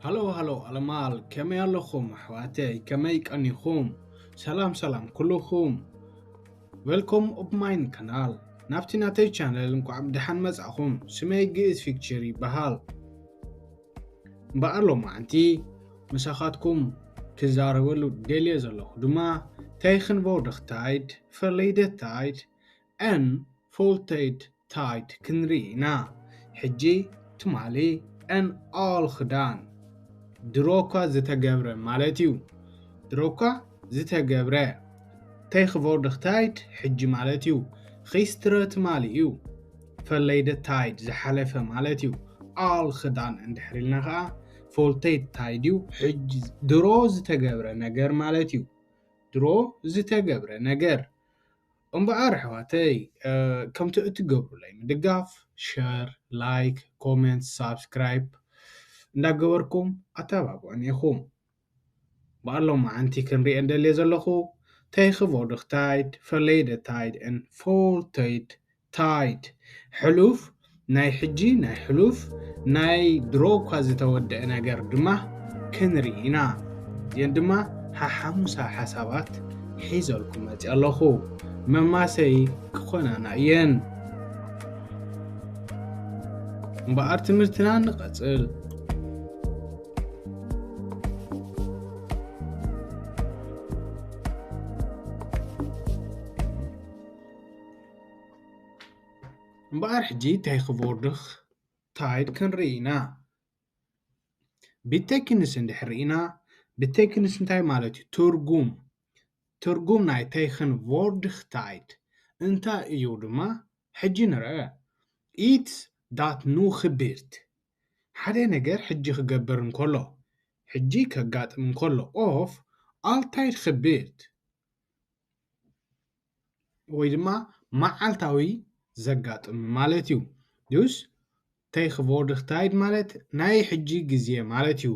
ሃሎ ሃሎ ኣለማል፣ ከመይ ኣለኹም ኣሕዋተይ? ከመይ ቀኒኹም? ሰላም ሰላም ኩልኹም። Welcome op mijn kanaal። ናብቲ ናተይ ቻነል እንቋዕ ብደሓን መጻኹም። ስመይ ግእዝ ፊክቸር ይበሃል። እምበኣር ሎማዓንቲ ምሳኻትኩም ክዛረበሉ ደልየ ዘለኹ ድማ Tegenwoordigheid, Verleden tijd en Voltijdsheid ክንርኢ ኢና። ሕጂ፣ ትማሊ፣ en al gedaan፣ ድሮ እኳ ዝተገብረ ማለት እዩ። ድሮ እኳ ዝተገብረ። Tegenwoordigheid ሕጂ ማለት እዩ። Gisteren ትማሊ እዩ። Verleden tijd ዝሓለፈ ማለት እዩ። Al gedaan እንድሕር ኢልና ኸዓ Voltijdsheid እዩ። ሕጂ ድሮ ዝተገብረ ነገር ማለት እዩ። ድሮ ዝተገብረ ነገር። እምበኣር ኣሕዋተይ፣ እ፣ ከምቲ እትገብሩለይ ምድጋፍ፣ ሸር፣ ላይክ፣ ኮሜንት፣ ሳብስክራይብ እንዳገበርኩም ኣተባብዑኒ ኢኹም። እምበኣር ሎማዓንቲ ክንሪኦ እንደልየ ዘለኹ Tegenwoordigheid, Verleden tijd en Voltijdsheid። ሕሉፍ፣ ናይ ሕጂ፣ ናይ ሕሉፍ፣ ናይ ድሮ እኳ ዝተወደአ ነገር ድማ ክንርኢ ኢና። እዚአን ድማ ሓሓሙሳ ሓሳባት ሒዘልኩም መፂአ ኣለኹ። መማሰይ ክኾናና እየን። እምበኣር ትምህርትና ንቐጽል። እምበኣር ሕጂ Tegenwoordigheid ክንርኢ ኢና። Betekenis እንድሕር ርኢና፣ Betekenis እንታይ ማለት እዩ? ትርጉም። ትርጉም ናይ Tegenwoordigheid እንታይ እዩ ድማ ሕጂ ንርአ። Iets dat nu gebeurt። ሓደ ነገር ሕጂ ክገብር እንከሎ፣ ሕጂ ከጋጥም እንከሎ፣ of altijd gebeurt። ወይ ድማ መዓልታዊ ዘጋጥም ማለት እዩ። Dus Tegenwoordigheid ማለት ናይ ሕጂ ግዜ ማለት እዩ።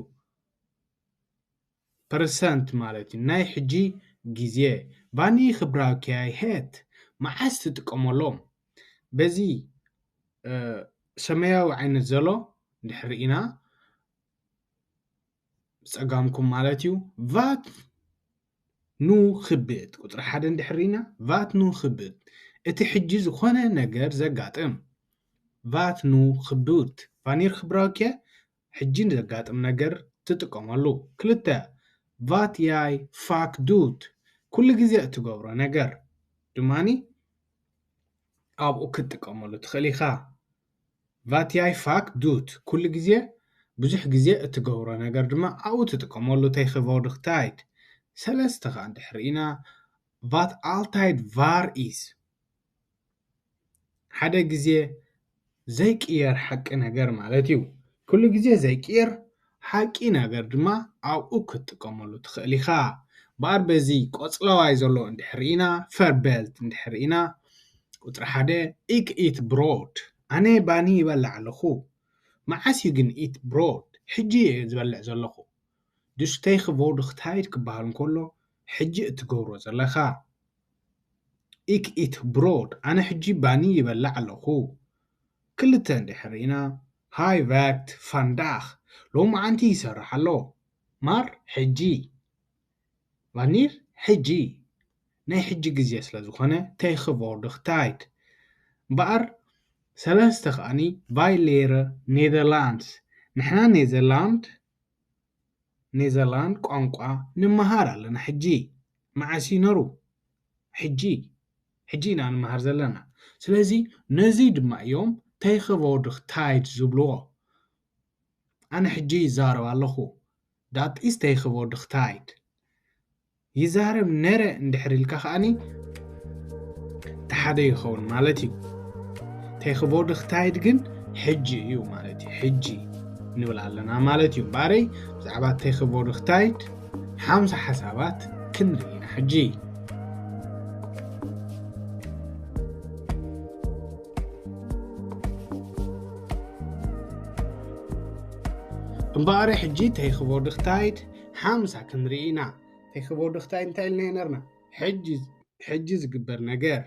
Present ማለት እዩ። ናይ ሕጂ ግዜ። Wanneer gebruik jij het? መዓስ ትጥቀመሎም? በዚ፣ እ፣ ሰማያዊ ዓይነት ዘሎ እንድሕር ርኢና፣ ብጸጋምኩም ማለት እዩ። Wat nu gebeurt፣ ቁጽሪ ሓደ እንድሕር ርኢና፣ wat nu gebeurt፣ እቲ ሕጂ ዝኾነ ነገር ዘጋጥም። Wat nu gebeurt። Wanneer gebruik je? ሕጂ ንዘጋጥም ነገር ትጥቀመሉ። ክልተ፣ wat jij vaak doet፣ ኩሉ ግዜ እትገብሮ ነገር ድማኒ ኣብኡ ክትጥቀመሉ ትኽእል ኢኻ። Wat jij vaak doet፣ ኩሉ ግዜ፣ ብዙሕ ግዜ እትገብሮ ነገር ድማ ኣብኡ ትጥቀመሉ። Tegenwoordigheid። ሰለስተ ኸኣ እንድሕር ርኢና፣ wat altijd waar is፣ ሓደ ግዜ ዘይቅየር ሓቂ ነገር ማለት እዩ። ኩሉ ግዜ ዘይቅየር ሓቂ ነገር ድማ ኣብኡ ክትጥቀመሉ ትኽእል ኢኻ። እምበኣር በዚ ቆጽለዋይ ዘሎ እንድሕር ርኢና፣ voorbeeld እንድሕር ርኢና፣ ቁጽሪ ሓደ፣ ik eet brood፣ ኣነ ባኒ ይበልዕ ኣለኹ። መዓስ እዩ ግን eat brood? ሕጂ እየ ዝበልዕ ዘለኹ። Dus tegenwoordigheid ክበሃል እንከሎ፣ ሕጂ እትገብሮ ዘለኻ። Ik eet brood፣ ኣነ ሕጂ ባኒ ይበልዕ ኣለኹ። ክልተ እንድሕር ርኢና፣ hij werkt vandaag፣ ሎማዓንቲ ይሰርሕ ኣሎ። Maar ሕጂ። Wanneer? ሕጂ። ናይ ሕጂ ግዜ ስለ ዝኾነ፣ tegenwoordigheid። እምበኣር፣ ሰለስተ ከኣኒ፣ wij leren Nederlands፣ ንሕና ኔዘርላንድ፣ ኔዘርላንድ ቋንቋ ንመሃር ኣለና። ሕጂ መዓስ እዩ ነሩ? ሕጂ፣ ሕጂ ኢና ንመሃር ዘለና። ስለዚ ነዚ ድማ እዮም tegenwoordigheid ዝብልዎ። ኣነ ሕጂ ይዛረብ ኣለኹ። Dat is tegenwoordigheid። ይዛረብ ነረ እንድሕር ኢልካ ከኣኒ፣ እቲ ሓደ ይኸውን ማለት እዩ። Tegenwoordigheid ግን ሕጂ እዩ ማለት እዩ። ሕጂ ንብል ኣለና ማለት እዩ። እምበኣረይ ብዛዕባ tegenwoordigheid ሓምሳ ሓሳባት ክንርኢ ኢና ሕጂ። እምበኣረይ ሕጂ tegenwoordigheid ሓምሳ ክንርኢ ኢና። Tegenwoordigheid እንታይ ኢልና ነርና? ሕጂ፣ ሕጂ ዝግበር ነገር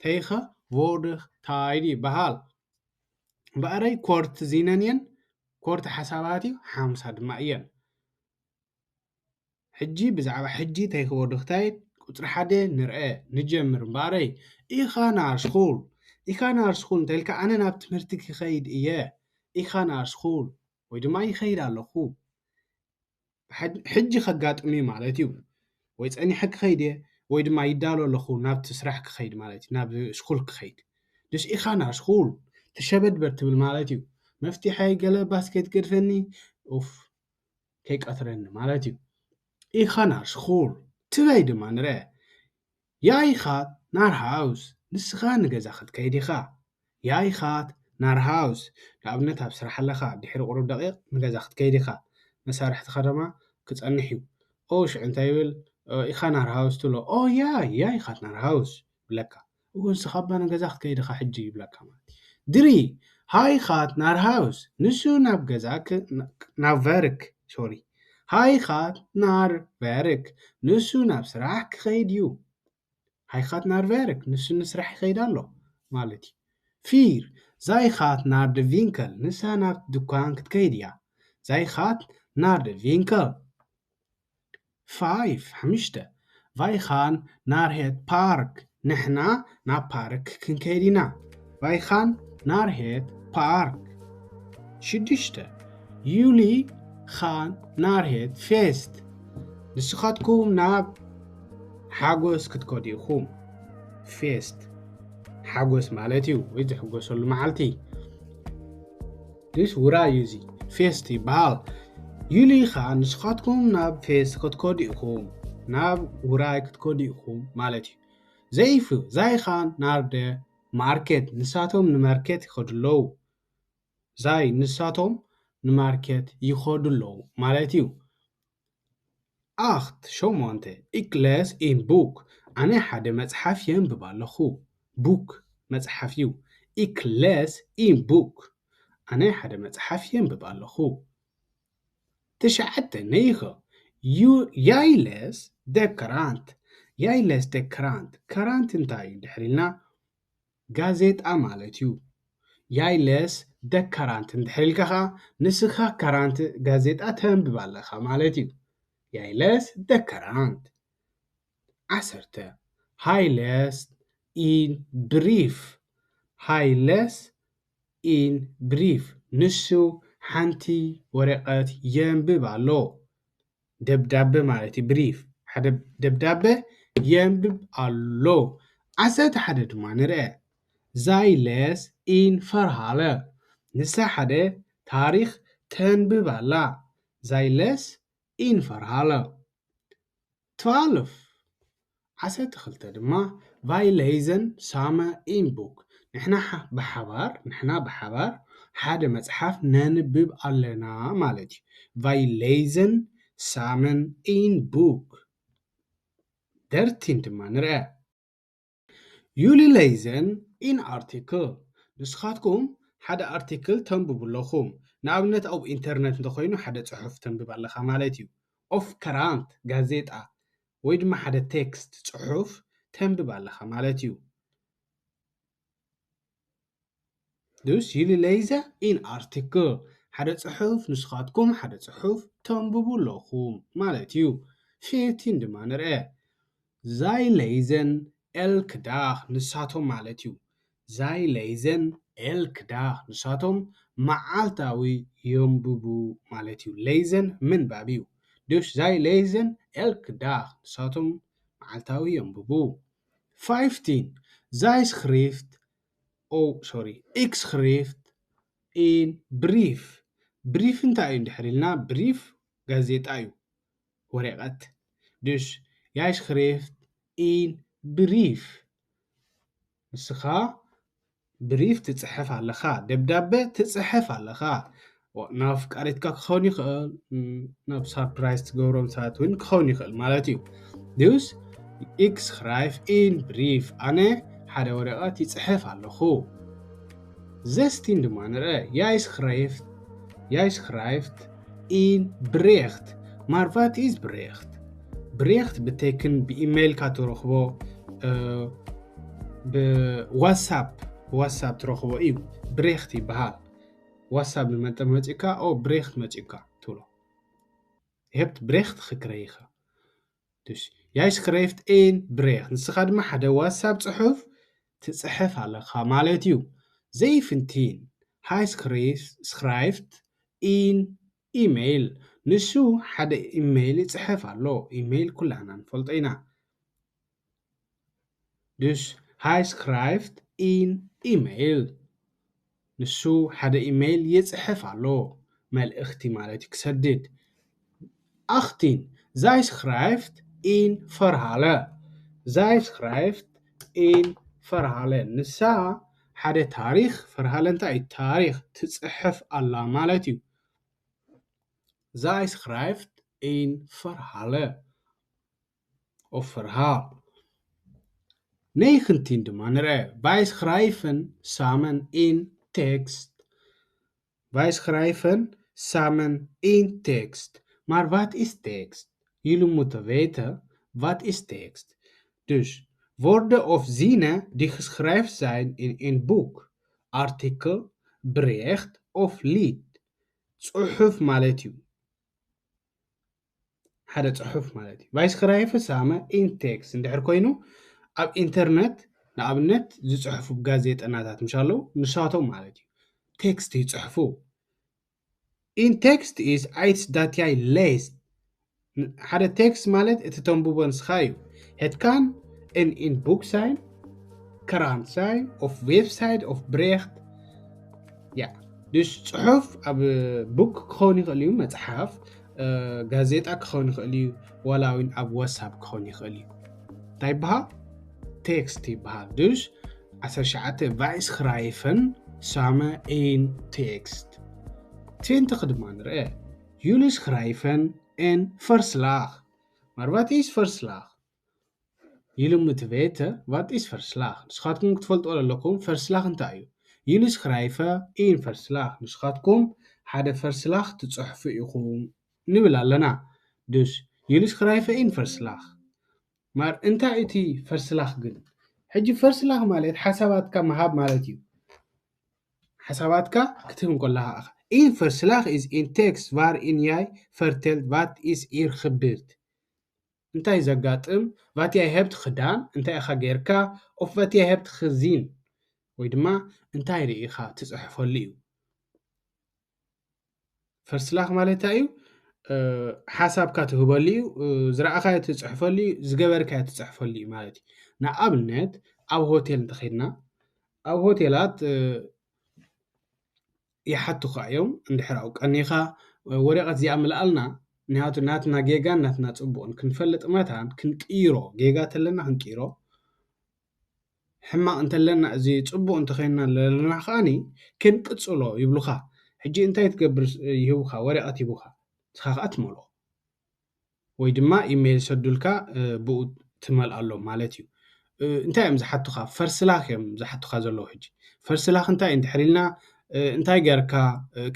tegenwoordigheid ይበሃል። እምበኣረይ kort zinnen እየን፣ ኮርተ ሓሳባት እዩ፣ ሓምሳ ድማ እየን። ሕጂ ብዛዕባ ሕጂ ተይክቦ ዶክታይት ቁፅሪ ሓደ ንርአ፣ ንጀምር እምበኣረይ። ኢኻ ናር ስኹል፣ ኢኻ ናር ስኹል እንተልካ ኣነ ናብ ትምህርቲ ክኸይድ እየ። ኢኻ ናር ስኹል ወይ ድማ ይኸይድ ኣለኹ። ሕጂ ከጋጥም እዩ ማለት እዩ። ወይ ፀኒሐ ክኸይድ እየ ወይ ድማ ይዳሎ ኣለኹ ናብቲ ስራሕ ክኸይድ ማለት እዩ፣ ናብ ስኩል ክኸይድ። ድስ ኢኻ ናር ስኩል ትሸበድበድ ትብል ማለት እዩ። መፍትሐይ ገለ ባስኬት ገድፈኒ ኡፍ ከይቀትረኒ ማለት እዩ። ኢኻ ናር ስኩል ትበይ ድማ ንርአ። ያ ኢኻ ናር ሃውስ፣ ንስኻ ንገዛ ክትከይድ ኢኻ። ያ ኢኻ ናር ሃውስ፣ ንኣብነት ኣብ ስራሕ ኣለኻ፣ ድሕሪ ቁሩብ ደቂቕ ንገዛ ክትከይድ ኢኻ። መሳርሕትኻ ድማ ክጸንሕ እዩ። ኦ ሽዑ እንታይ ይብል? ኢኻ ናር ሃውስ ትብሎ። ኦ ያ፣ ያ ኢኻ ናር ሃውስ ይብለካ። እወ ንስኻ እባ ንገዛ ክትከይድ ኢኻ ሕጂ ይብለካ ማለት እዩ። ድሪ ሃይ ኢኻ ናር ሃውስ፣ ንሱ ናብ ገዛ ናብ ቨርክ፣ ሶሪ፣ ሃይ ኢኻ ናር ቨርክ፣ ንሱ ናብ ስራሕ ክኸይድ እዩ። ሃይ ኢኻ ናር ቨርክ፣ ንሱ ንስራሕ ይኸይድ ኣሎ ማለት እዩ። ፊር፣ ዛይ ኢኻ ናር ደ ቪንከል፣ ንሳ ናብ ድኳን ክትከይድ እያ። ዛይ ኢኻ ናር ደ ቪንከል። ፋይፍ፣ ሓሙሽተ፣ ቫይ ኢኻ ናር ሄት ፓርክ፣ ንሕና ናብ ፓርክ ክንከይድ ኢና። ቫይ ኢኻ ናር ሄት ፓርክ። ሽዱሽተ፣ ዩሊ ኢኻ ናር ሄት ፌስት፣ ንስኻትኩም ናብ ሓጎስ ክትከዱ ኢኹም። ፌስት ሓጎስ ማለት እዩ፣ ወይ ዝሕጎሰሉ መዓልቲ። ድስ ውራይ እዩ እዚ ፌስት ይበሃል። ዩሊ ኢኻ ንስኻትኩም ናብ ፌስት ክትከዱ ኢኹም፣ ናብ ውራይ ክትከዱ ኢኹም ማለት እዩ። ዘይፉ፣ ዛይ ኢኻ ናር ደ ማርኬት፣ ንሳቶም ንማርኬት ይኸዱ ኣለዉ። ዛይ ንሳቶም ንማርኬት ይኸዱ ኣለዉ ማለት እዩ። ኣኽት፣ ሸሞንተ፣ ኢክ ለስ ኢን ቡክ፣ ኣነ ሓደ መጽሓፍ የንብብ ኣለኹ። ቡክ መጽሓፍ እዩ። ኢክ ለስ ኢን ቡክ፣ ኣነ ሓደ መጽሓፍ የንብብ ኣለኹ። ትሽዓተ፣ ነይኸ፣ ዩ-፣ ያይ ለስ ደ ክራንት፣ ያይ ለስ ደ ክራንት። ክራንት እንታይ እዩ እንድሕር ኢልና ጋዜጣ ማለት እዩ። ያይ ለስ ደ ክራንት እንድሕር ኢልካ ኸዓ ንስኻ ክራንት ጋዜጣ ተንብብ ኣለኻ ማለት እዩ። ያይ ለስ ደ ክራንት። ዓሰርተ፣ ሃይ ለስ ኢን ብሪፍ፣ ሃይ ለስ ኢን ብሪፍ፣ ንሱ ሓንቲ ወረቐት የንብብ ኣሎ። ደብዳበ ማለት እዩ። ብሪፍ፣ ሓደ ደብዳበ የንብብ ኣሎ። ዓሰርተ ሓደ ድማ ንርአ። ዛይ ለስ ኢን ፈርሃለ፣ ንሳ ሓደ ታሪኽ ተንብብ ኣላ። ዛይ ለስ ኢን ፈርሃለ። ትዋልፍ፣ ዓሰርተ ክልተ ድማ ቫይ ለይዘን ሳመ ኢን ቡክ፣ ንሕና ሓ-፣ ብሓባር፣ ንሕና ብሓባር ሓደ መጽሓፍ ነንብብ ኣለና ማለት እዩ። ቫይ ለይዘን ሳመን ኢን ቡክ። ደርቲን ድማ ንርአ። ዩሊ ለይዘን ኢን ኣርቲክል፣ ንስኻትኩም ሓደ ኣርቲክል ተንብቡ ኣለኹም። ንኣብነት ኣብ ኢንተርነት እንተኾይኑ ሓደ ጽሑፍ ተንብብ ኣለኻ ማለት እዩ። ኦፍ ከራንት ጋዜጣ ወይ ድማ ሓደ ቴክስት ጽሑፍ ተንብብ ኣለኻ ማለት እዩ። Dus jullie lezen een artikel፣ ሓደ ጽሑፍ፣ ንስኻትኩም ሓደ ጽሑፍ ተንብቡ ኣለኹም ማለት እዩ። ፊፍቲን ድማ ንርአ። Zij lezen elke dag፣ ንሳቶም ማለት እዩ። Zij lezen elke dag፣ ንሳቶም መዓልታዊ የንብቡ ማለት እዩ። Lezen ምንባብ እዩ። Dus zij lezen elke dag፣ ንሳቶም መዓልታዊ የንብቡ። ፊፍቲን፣ Zij schrijft፣ oh sorry፣ ik schrijf een brief። ብሪፍ እንታይ እዩ እንድሕር ኢልና፣ ብሪፍ ጋዜጣ እዩ፣ ወረቐት። Dus jij schrijft een brief። ንስኻ ብሪፍ ትጽሕፍ ኣለኻ፣ ደብዳበ ትጽሕፍ ኣለኻ። ናብ ኣፍቃሪትካ ክኸውን ይኽእል፣ ም፣ ናብ ሳርፕራይዝ ትገብሮም ሰባት እውን ክኸውን ይኽእል ማለት እዩ። Dus ik schrijf een brief፣ ኣነ ሓደ ወረቐት ይጽሕፍ ኣለኹ። ዘስቲን ድማ ንርአ። Jij schrijft, jij schrijft een bericht. Maar wat is bericht? Bericht betekent ብኢሜይልካ ትረኽቦ፣ እ፣ ብዋትሳፕ፣ ብዋትሳፕ ትረኽቦ እዩ። ብሬኽት ይበሃል። ዋሳብ ንመጠ መጺካ ኦ ብሬኽት መጺካ ትብሎ። hebt ብሬኽት ክክረይኻ Dus jij schrijft een bericht ንስኻ ድማ ሓደ ዋሳብ ጽሑፍ ትጽሕፍ ኣለኻ ማለት እዩ። Zeventien. Hij schrijft schrijft een email ንሱ ሓደ ኢሜይል ይጽሕፍ ኣሎ። ኢሜይል ኩላና ንፈልጦ ኢና። Dus hij schrijft een email ንሱ ሓደ ኢሜይል ይጽሕፍ ኣሎ። መልእኽቲ ማለት እዩ ክሰድድ። Achttien. Zij schrijft een verhaal zij schrijft een verhaal ንሳ ሓደ ታሪኽ verhaal እንታይ እዩ ታሪኽ ትጽሕፍ ኣላ ማለት እዩ። Zij schrijft een verhaal of verhaal. Negentien ድማ ንርአ Wij schrijven samen een tekst Wij schrijven samen een tekst maar wat is tekst? Jullie moeten weten wat is tekst. Dus woorden of zinnen die geschreven zijn in een boek, artikel, bericht of lied. ጽሑፍ ማለት እዩ። ሓደ ጽሑፍ ማለት እዩ። Wij schrijven samen een tekst እንድሕር ኮይኑ ኣብ ኢንተርነት ንኣብነት ዝጽሕፉ ጋዜጠናታት ምሽ ኣለዉ ንሳቶም ማለት እዩ። ቴክስት ይጽሕፉ። Een tekst is iets dat jij leest ሓደ ቴክስት ማለት እቲ ተንብቦ ንስኻ እዩ። Het kan een in boek zijn, krant zijn of website of bericht. Ja, dus ጽሑፍ ኣብ book ክኸውን ይኽእል እዩ፣ መጽሓፍ፣ ጋዜጣ ክኸውን ይኽእል እዩ፣ ዋላ እውን ኣብ ዋትሳፕ ክኸውን ይኽእል እዩ። እንታይ ይበሃል? ቴክስት ይበሃል። Dus ዓሰርተ ትሽዓተ Wij schrijven samen een tekst. Twintig ድማ ንርአ Jullie schrijven een verslag maar wat is verslag? Jullie moeten weten wat is verslag ንስኻትኩም ክትፈልጡ ኣለኩም verslag እንታይ እዩ። Jullie schrijven een verslag ንስኻትኩም ሓደ verslag ትጽሕፉ ኢኹም ንብል ኣለና። Dus jullie schrijven een verslag maar እንታይ እቲ verslag ግን? ሕጂ verslag ማለት ሓሳባትካ ምሃብ ማለት እዩ። ሓሳባትካ ክትህብ እንከለኻ ኢኻ። Een verslag is een tekst waarin jij vertelt wat is hier gebeurd እንታይ ዘጋጥም? Wat jij hebt gedaan እንታይ ኢኻ ጌርካ? Of wat jij hebt gezien ወይ ድማ እንታይ ርኢኻ ትጽሕፈሉ እዩ። Verslag ማለት እንታይ እዩ? ሓሳብካ ትህበሉ እዩ፣ ዝረኣኻዮ ትጽሕፈሉ እዩ፣ ዝገበርካዮ ትጽሕፈሉ እዩ ማለት እዩ። ንኣብነት ኣብ ሆቴል እንተኸድና ኣብ ሆቴላት ይሓቱኻ እዮም እንድሕር ኣብቀኒኻ ወረቐት እዚኣ ምልኣልና። ንያቱ ናትና ጌጋን ናትና ጽቡቕን ክንፈልጥ መታን ክንቅይሮ ጌጋ ተለና ክንቅይሮ ሕማቕ እንተለና እዚ ጽቡቕ እንተኸይንና ለለና ከኣኒ ክንቅጽሎ ይብሉኻ። ሕጂ እንታይ ትገብር? ይህቡኻ ወረቐት ይቡኻ ንስኻ ከኣ ትመልኦ ወይ ድማ ኢሜይል ሰዱልካ ብኡ ትመልኣሎም ማለት እዩ። እንታይ እዮም ዝሓቱኻ? ፈርስላኽ እዮም ዝሓቱኻ ዘለዉ። ሕጂ ፈርስላኽ እንታይ እንድሕር ኢልና እንታይ ገርካ፣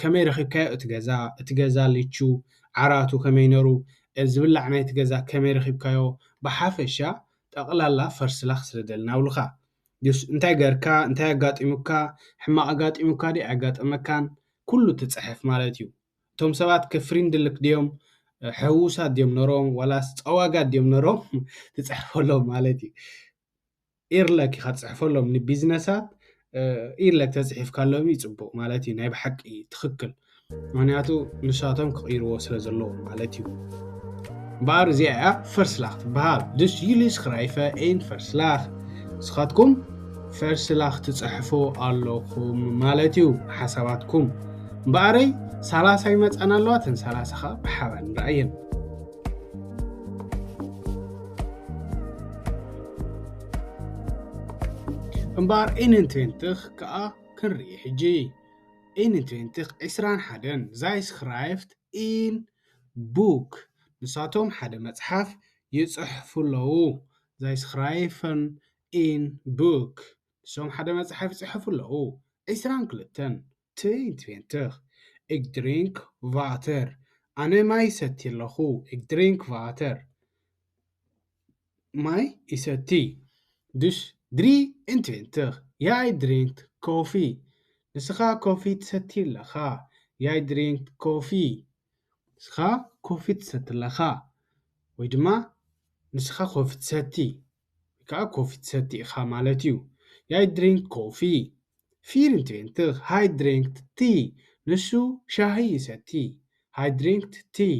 ከመይ ረኺብካዮ እቲ ገዛ፣ እቲ ገዛ ሊቹ ዓራቱ ከመይ ነሩ፣ ዝብላዕ ናይቲ ገዛ ከመይ ረኺብካዮ፣ ብሓፈሻ ጠቕላላ ፈርስላኽ ስደደልና ብሉኻ። ስ እንታይ ገርካ፣ እንታይ ኣጋጢሙካ፣ ሕማቕ ኣጋጢሙካ ዲ ኣጋጠመካን ኩሉ ትጽሕፍ ማለት እዩ። እቶም ሰባት ከፍሪንድልክ ድዮም፣ ሕዉሳት ድዮም ነሮም ዋላስ ጸዋጋት ድዮም ነሮም ትጽሕፈሎም ማለት እዩ። ኢርለክ ኢኻ ትጽሕፈሎም ንቢዝነሳት። ኢርለክ ተጽሒፍካሎም እዩ ጽቡቕ ማለት እዩ። ናይ ብሓቂ ትኽክል። ምክንያቱ ንሳቶም ክቕይርዎ ስለ ዘለዎም ማለት እዩ። እምበኣር እዚኣ እያ ፈርስላኽ ትበሃል። Dus jullie schrijven een verslag ንስኻትኩም ፈርስላኽ ትጽሕፉ ኣለኹም ማለት እዩ። ሓሳባትኩም እምበኣረይ ሰላሳ ይመጻና ኣለዋ። እተን ሰላሳ ኸዓ ብሓባር ንረኣየን። እምበኣር eenentwintig ከኣ ክንርኢ ሕጂ። eenentwintig ዕስራን ሓደን Zij schrijft een boek ንሳቶም ሓደ መጽሓፍ ይጽሕፉ ኣለዉ። Zij schrijven een boek ንሶም ሓደ መጽሓፍ ይጽሕፉ ኣለዉ። ዕስራን ክልተን tweeëntwintig Ik drink water ኣነ ማይ ይሰቲ ኣለኹ። Ik drink water ማይ ይሰቲ። Dus drieëntwintig Jij drinkt koffie ንስኻ ኮፊ ትሰቲ ኣለኻ። Jeg drinker kaffe። ንስኻ ኮፊ ትሰቲ ኣለኻ። ወይ ድማ ንስኻ ኮፊ ትሰቲ፣ ወይ ከዓ ኮፊ ትሰቲ ኢኻ ማለት እዩ። Jeg drinker kaffe። Fire og tyve. Han drikker te. ንሱ ሻሂ ይሰቲ። Han drikker te.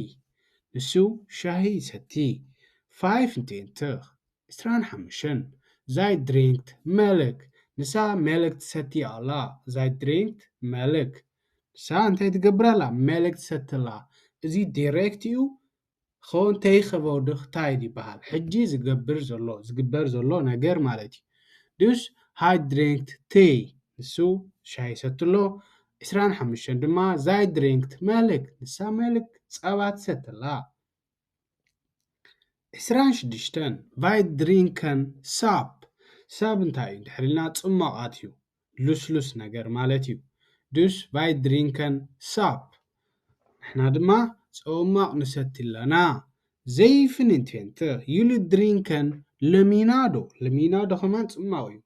ንሱ ሻሂ ይሰቲ። Femogtyve. ዕስራን ሓሙሽተን። Zij drinkt melk. ንሳ መለክ ትሰቲ ኣላ። Zij drinkt melk. ንሳ እንታይ ትገብር ኣላ? መለክ ትሰቲ ኣላ። እዚ ዳይሬክት እዩ። ኾን ተይኸበውድኽ ታይድ ይበሃል። ሕጂ ዝገብር ዘሎ፣ ዝግበር ዘሎ ነገር ማለት እዩ። Dus hij drinkt thee. ንሱ ሻሂ ይሰቲ ኣሎ። ዕስራን ሓሙሽተን ድማ፣ zij drinkt melk. ንሳ መለክ፣ ጸባ ትሰቲ ኣላ። ዕስራን ሽዱሽተን፣ Wij drinken sap. ሳብ እንታይ እዩ? እንድሕር ኢልና ጽማቓት እዩ። ልስሉስ ነገር ማለት እዩ። Dus wij drinken sap. ንሕና ድማ ጸማቕ ንሰቲ ኣለና። Zevenentwintig. Jullie drinken limonade. Limonade ከማን ጽማቕ እዩ።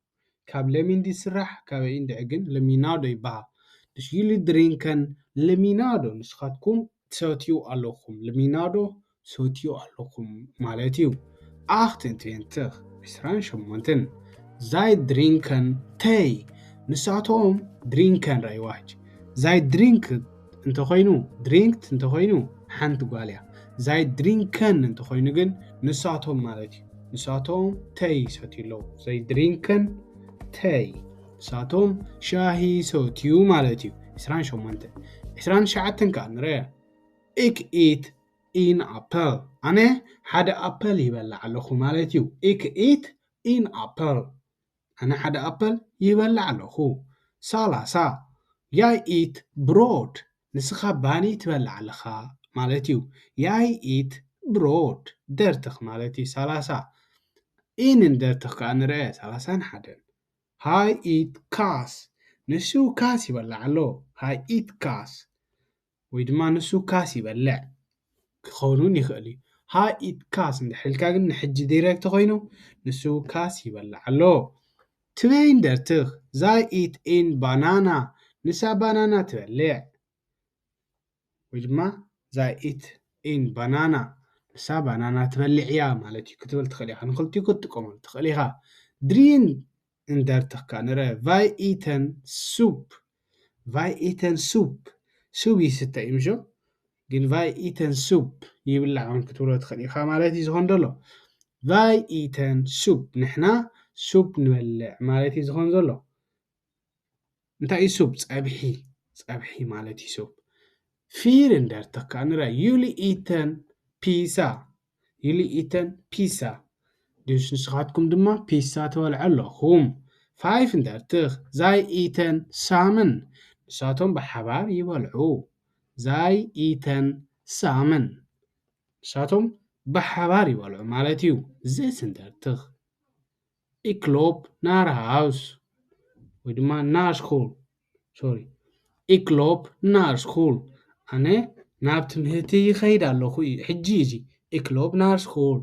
ካብ ለሚን ዝስራሕ፣ ካበይ እንድዒ ግን፣ limonade ይበሃል። Dus jullie drinken limonade. ንስኻትኩም ትሰትዩ ኣለኹም። Limonade ሰትዩ ኣለኹም ማለት እዩ። Achtentwintig. ዕስራን ሸሞንተን። Zij drinken thee. ንሳቶም ድሪንከን ራይዋች። Zij drinken እንተኾይኑ፣ ድሪንክት እንተኾይኑ ሓንቲ ጓል እያ። Zij drinken እንተኾይኑ ግን ንሳቶም ማለት እዩ። ንሳቶም ተይ ይሰትዩ ኣለዉ። Zij drinken thee. ንሳቶም ሻሂ ይሰትዩ ማለት እዩ። ዕስራን ሸሞንተን። ዕስራን ትሽዓተን ከኣ ንርአ። Ik eet een appel. ኣነ ሓደ ኣፕል ይበልዕ ኣለኹ ማለት እዩ። Ik eet een appel. ኣነ ሓደ ኣፕል ይበልዕ ኣለኹ። ሰላሳ። Jij eet brood. ንስኻ ባኒ ትበልዕ ኣለኻ ማለት እዩ። Jij eet brood. Dertig ማለት እዩ። ሰላሳ። Eenendertig ከኣ ንርአ። ሰላሳን ሓደን። Hij eet kaas. ንሱ ካስ ይበልዕ ኣሎ። Hij eet kaas. ወይ ድማ ንሱ ካስ ይበልዕ ክኸውን ይኽእል እዩ። Hij eet kaas እንድሕር ኢልካ ግን ንሕጂ ዳይሬክት ኮይኑ ንሱ ካስ ይበልዕ ኣሎ። Tweeëndertig. Zij eet een banana. ንሳ ባናና ትበልዕ። ወይ ድማ zij eet een banana። ንሳ ባናና ትበልዕ እያ ማለት እዩ ክትብል ትኽእል ኢኻ። ንኽልቲኡ ክትጥቀመሉ ትኽእል ኢኻ። ድሪን እንተርትኽ ከኣ ንርአ። Wij eten soep. Wij eten soep. ሱብ ይስተ እዩ፣ ምሾ? ግን wij eten soep ይብላዕ እውን ክትብሎ ትኽእል ኢኻ ማለት እዩ ዝኾን ዘሎ። Wij eten soep. ንሕና ሱብ ንበልዕ ማለት እዩ ዝኾን ዘሎ። እንታይ እዩ ሱብ? ጸብሒ። ጸብሒ ማለት እዩ ሱብ። Vierendertig ከኣ ንርአ። Jullie eten pizza. Jullie eten pizza. Dus ንስኻትኩም ድማ ፒሳ ትበልዑ ኣለኹም። Vijfendertig. Zij eten samen. ንሳቶም ብሓባር ይበልዑ። Zij eten samen. ንሳቶም ብሓባር ይበልዑ ማለት እዩ። Zesendertig. Ik loop naar huis. ወይ ድማ naar school. Sorry. Ik loop naar school. ኣነ ናብ ትምህርቲ ይኸይድ ኣለኹ እዩ። ሕጂ እዚ። Ik loop naar school.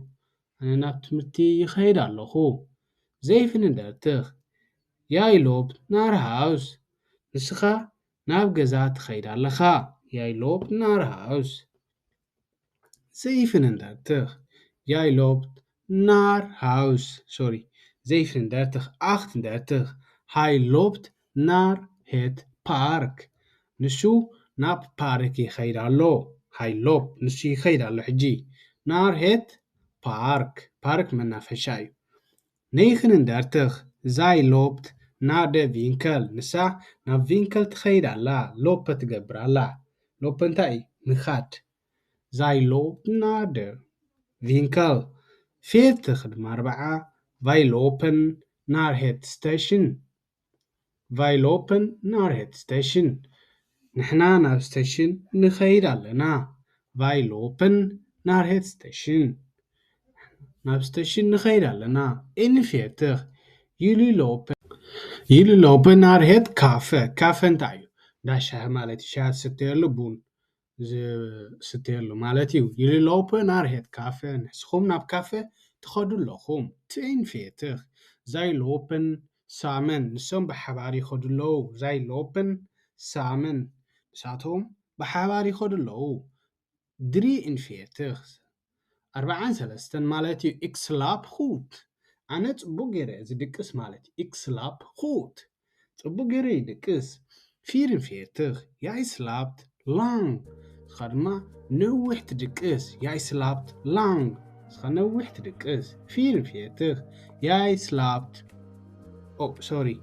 ኣነ ናብ ትምህርቲ ይኸይድ ኣለኹ። Zevenendertig. Jij loopt naar huis. ንስኻ ናብ ገዛ ትኸይድ ኣለኻ። Jij loopt naar huis. Zevenendertig. Jij loopt naar huis. Sorry. Zevenendertig, achtendertig. Hij loopt naar het park. ንሱ ናብ ፓርክ ይኸይድ ኣሎ። Hij loopt. ንሱ ይኸይድ ኣሎ ሕጂ። Naar het park. ፓርክ መናፈሻ እዩ። Negenendertig. Zij loopt naar de winkel. ንሳ ናብ ቪንከል ትኸይድ ኣላ። ሎፐ ትገብር ኣላ። ሎፐ እንታይ እዩ? ምኻድ። Zij loopt naar de winkel. Veertig ድማ ኣርባዓ. Wij lopen naar het station. Wij lopen naar het station. ንሕና ናብ ስቴሽን ንኸይድ ኣለና። Wij lopen naar het station. ናብ ስቴሽን ንኸይድ ኣለና። Eenenveertig. Jullie lopen. Jullie lopen naar het café. ካፈ እንታይ እዩ? እንዳ ሻሂ ማለት እዩ። ሻሂ ዝስተየሉ፣ ቡን ዝስተየሉ ማለት እዩ። Jullie lopen naar het café. ንስኹም ናብ ካፈ ትኸዱ ኣለኹም። Tweeënveertig. Zij lopen ሳመን፣ ንሶም ብሓባር ይኸዱ ኣለዉ። Zij lopen samen፣ ንሳቶም ብሓባር ይኸዱ ኣለዉ። Drieënveertig፣ ኣርባዓን ሰለስተን ማለት እዩ። Ik slaap goed፣ ኣነ ጽቡቕ ገይረ እየ ዝድቅስ ማለት እዩ። Ik slaap goed፣ ጽቡቕ ገይረ ይድቅስ። Vierenveertig፣ Jij slaapt lang፣ ንስኻ ድማ ነዊሕ ትድቅስ። Jij slaapt lang፣ ንስኻ ነዊሕ ትድቅስ። Vierenveertig፣ Jij slaapt፣ oh sorry፣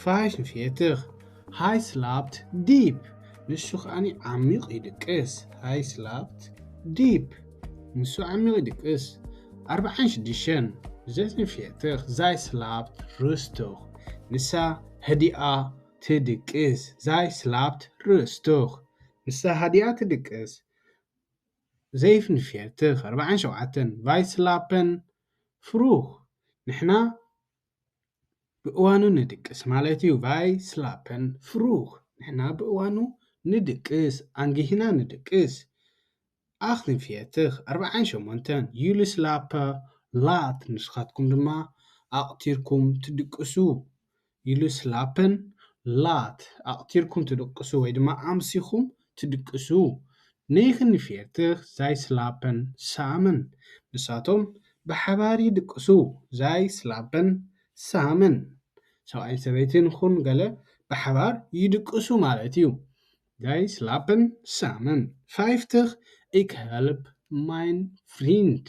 Vijfenveertig፣ Hij slaapt diep፣ ንሱ ከኣኒ ዓሚቕ ይድቅስ። Hij slaapt diep፣ ንሱ ዓሚቕ ይድቅስ። ኣርባዓን ሽዱሽተን፣ Zesenveertig፣ Zij slaapt rustig፣ ንሳ ህዲኣ ትድቅስ። Zij slaapt rustig፣ ንሳ ሃዲኣ ትድቅስ። Zevenenveertig፣ ኣርባዓን ሸውዓተን፣ Wij slapen vroeg፣ ንሕና ብእዋኑ ንድቅስ ማለት እዩ። Wij slapen vroeg፣ ንሕና ብእዋኑ ንድቅስ፣ ኣንጊህና ንድቅስ። Achtenveertig፣ ኣርባዓን ሸሞንተን፣ Jullie slapen laat፣ ንስኻትኩም ድማ ኣቕቲርኩም ትድቅሱ። Jullie slapen laat፣ ኣቕቲርኩም ትድቅሱ ወይ ድማ ኣምሲኹም ትድቅሱ። Negenenveertig፣ Zij slapen samen፣ ንሳቶም ብሓባር ይድቅሱ። Zij slapen samen፣ ሰብኣይን ሰበይትን ይኹን ገለ ብሓባር ይድቅሱ ማለት እዩ። Zij slapen samen። Vijftig፣ Ik help mijn vriend፣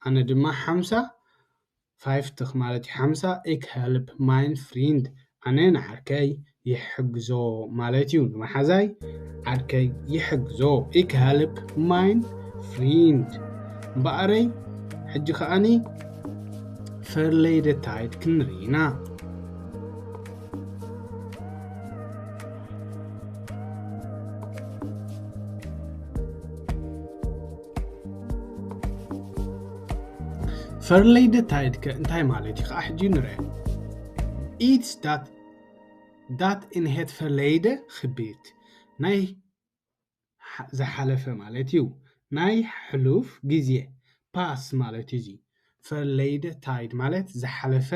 ኣነ ድማ ሓምሳ፣ vijftig ማለት እዩ ሓምሳ፣ Ik help mijn vriend፣ ኣነ ንዓርከይ ይሕግዞ ማለት እዩ። ንመሓዛይ ዓርከይ ይሕግዞ። Ik help mijn vriend። እምበኣረይ ሕጂ ከኣኒ verleden tijd ክንርኢ ኢና። Verleden tijd ከ እንታይ ማለት እዩ ከዓ ሕጂ ንርአ። Iets dat dat in het verleden gebeurt፣ ናይ ዝሓለፈ ማለት እዩ። ናይ ሕሉፍ ግዜ፣ past ማለት እዩ። እዚ verleden tijd ማለት ዝሓለፈ፣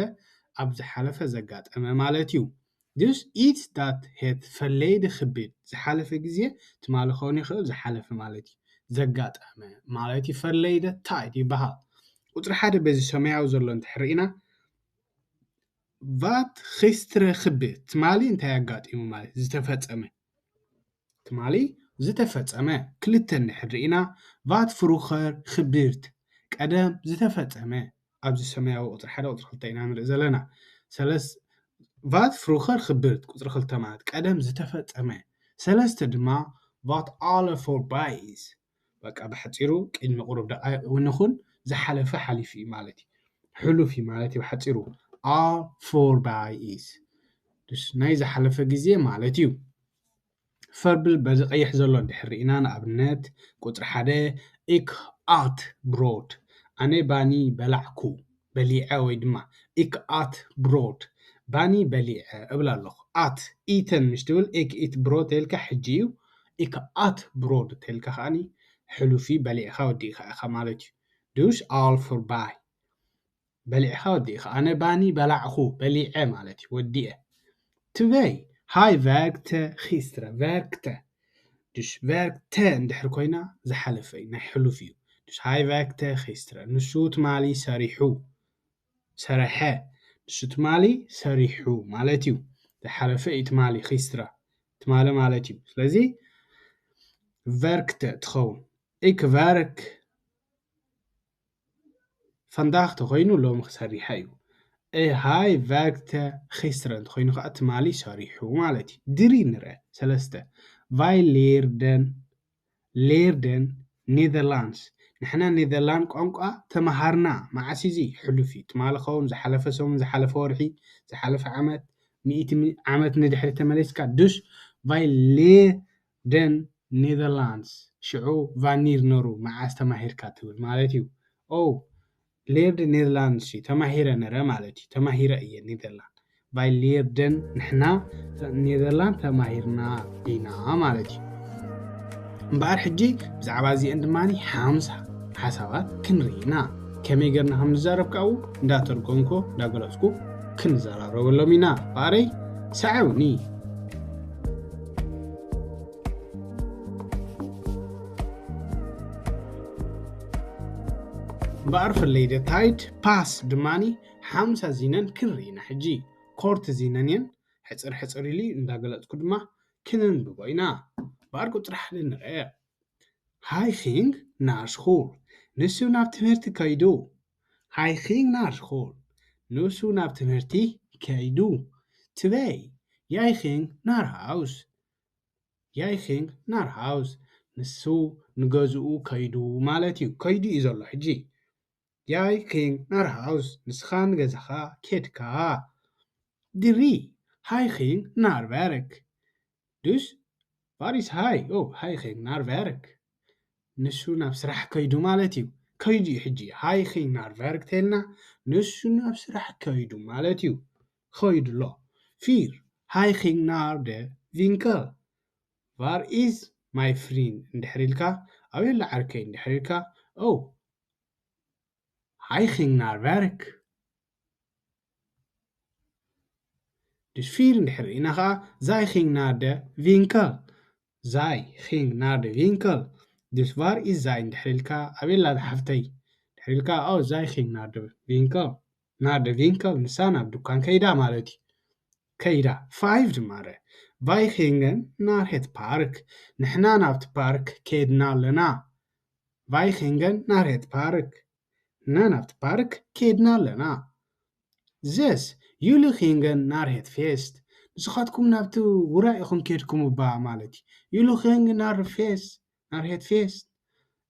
ኣብ ዝሓለፈ ዘጋጠመ ማለት እዩ። Dus iets dat het verleden gebeurt፣ ዝሓለፈ ግዜ ትማሊ ክኸውን ይኽእል፣ ዝሓለፈ ማለት እዩ። ዘጋጠመ ማለት እዩ። Verleden tijd ይበሃል። ቁፅሪ ሓደ በዚ ሰማያዊ ዘሎ እንድሕር ርኢና፣ Wat gisteren gebeurt፣ ትማሊ እንታይ ኣጋጢሙ ማለት ዝተፈጸመ፣ ትማሊ ዝተፈጸመ። ክልተ እንድሕር ርኢና፣ Wat vroeger gebeurt፣ ቀደም ዝተፈጸመ፣ ኣብዚ ሰማያዊ ቁፅሪ ሓደ ቁፅሪ ክልተ ኢና ንርኢ ዘለና። ሰለስ Wat vroeger gebeurt፣ ቁፅሪ ክልተ ማለት ቀደም ዝተፈጸመ። ሰለስተ ድማ Wat al voorbij is፣ በቃ ብሓፂሩ ቅድሚ ቁሩብ ደቃይቕ እውን ይኹን ዝሓለፈ ሓሊፉ እዩ ማለት እዩ። ሕሉፍ እዩ ማለት እዩ ብሓፂሩ። Al voorbij is፣ dus ናይ ዝሓለፈ ግዜ ማለት እዩ። Verbeeld በዚ ቀይሕ ዘሎ እንድሕር ርኢና፣ ንኣብነት ቁፅሪ ሓደ፣ Ik at brood፣ ኣነ ባኒ በላዕኩ፣ በሊዐ ወይ ድማ ik at brood፣ ባኒ በሊዐ እብል ኣለኹ። At፣ eten ምሽ ትብል ik eet brood ተልካ ሕጂ እዩ። Ik at brood ተልካ ከዓኒ ሕሉፊ በሊዕኻ ወዲእኻ ኢኻ ማለት እዩ። Dus al voorbij፣ በሊዕኻ ወዲእኻ። ኣነ ባኒ በላዕኹ፣ በሊዐ ማለት እዩ፣ ወዲኤ። Twee፣ Hij werkte gisteren፣ werkte። Dus werkte እንድሕር ኮይና ዝሓለፈ እዩ፣ ናይ ሕሉፍ እዩ። Dus hij werkte gisteren፣ ንሱ ትማሊ ሰሪሑ፣ ሰረሐ። ንሱ ትማሊ ሰሪሑ ማለት እዩ። ዝሓለፈ እዩ ትማሊ፣ gisteren ትማሊ ማለት እዩ። ስለዚ werkte ትኸውን። Ik werk vandaag ተኾይኑ ሎሚ ክሰሪሐ እዩ። Eh, hij werkte gisteren እንተኾይኑ ከዓ ትማሊ ሰሪሑ ማለት እዩ። Drie ንርአ። ሰለስተ፣ Wij leerden፣ leerden Nederlands፣ ንሕና ኔዘርላንድ ቋንቋ ተምሃርና። መዓስ እዚ? ሕሉፍ እዩ። ትማሊ ኸውን፣ ዝሓለፈ ሰሙን፣ ዝሓለፈ ወርሒ፣ ዝሓለፈ ዓመት፣ ሚእቲ ዓመት ንድሕሪ ተመሊስካ። Dus wij leerden Nederlands፣ ሽዑ ቫኒር ነሩ፣ መዓስ ተማሂርካ ትብል ማለት እዩ። Oh, leerde Nederlands እዩ፣ ተማሂረ ነረ ማለት እዩ። ተማሂረ እየ ኔዘርላንድ። Wij leerden፣ ንሕና ኔዘርላንድ ተማሂርና ኢና ማለት እዩ። እምበኣር ሕጂ ብዛዕባ እዚአን ድማ ሓምሳ ሓሳባት ክንርኢ ኢና። ከመይ ጌርና ከም ንዛረብ ካብኡ እንዳተርጎምኮ እንዳገለጽኩ ክንዘራረበሎም ኢና። ባረይ ሰዐውኒ። እምበኣር ፍለይ ደታይድ ፓስ ድማኒ ሓምሳ ዚነን ክንርኢ ኢና። ሕጂ ኮርት ዚነን እየን። ሕፅር ሕፅር ኢሉ እንዳገለፅኩ ድማ ክንንብቦ ኢና። እምበኣር ቁፅሪ ሓደ ንርአ። Hy ging naar school. ንሱ ናብ ትምህርቲ ከይዱ። Hy ging naar school. ንሱ ናብ ትምህርቲ ከይዱ። Twee. Jij ging naar huis. Jij ging naar huis. ንሱ ንገዝኡ ከይዱ ማለት እዩ። ከይዱ እዩ ዘሎ ሕጂ። Jij ging naar huis. ንስኻ ንገዛኻ ኬድካ። Drie. Hij ging naar werk. Dus, waar is hij? Oh, hij ging naar werk. ንሱ ናብ ስራሕ ከይዱ ማለት እዩ። ከይዱ እዩ ሕጂ። Hij ging naar werk ተልና ንሱ ናብ ስራሕ ከይዱ ማለት እዩ። ከይዱ ኣሎ። Vier. Hij ging naar de winkel. Waar is mijn vriend? እንድሕር ኢልካ፣ ኣበይ ኣሎ ዓርከይ? እንድሕር ኢልካ፣ oh, hij ging naar werk. Dus vier እንድሕር ርኢና ኸዓ፣ zij ging naar de winkel. Zij ging naar de winkel. Dus waar is zij? እንድሕር ኢልካ፣ ኣበይ ኣላ ሓፍተይ? እንድሕር ኢልካ፣ oh, zij ging naar de winkel. Naar de winkel፣ ንሳ ናብ ድኳን ከይዳ ማለት እዩ። ከይዳ። Vijf ድማ ርእ። Wij gingen naar het park. ንሕና ናብቲ ፓርክ ከይድና ኣለና። Wij gingen naar het park. ንሕና ናብቲ ፓርክ ከይድና ኣለና። Zes. Jullie gingen naar het feest. ንስኻትኩም ናብቲ ውራይ ኢኹም ከይድኩም እባ ማለት እዩ። Jullie gingen naar het feest. Naar het feest.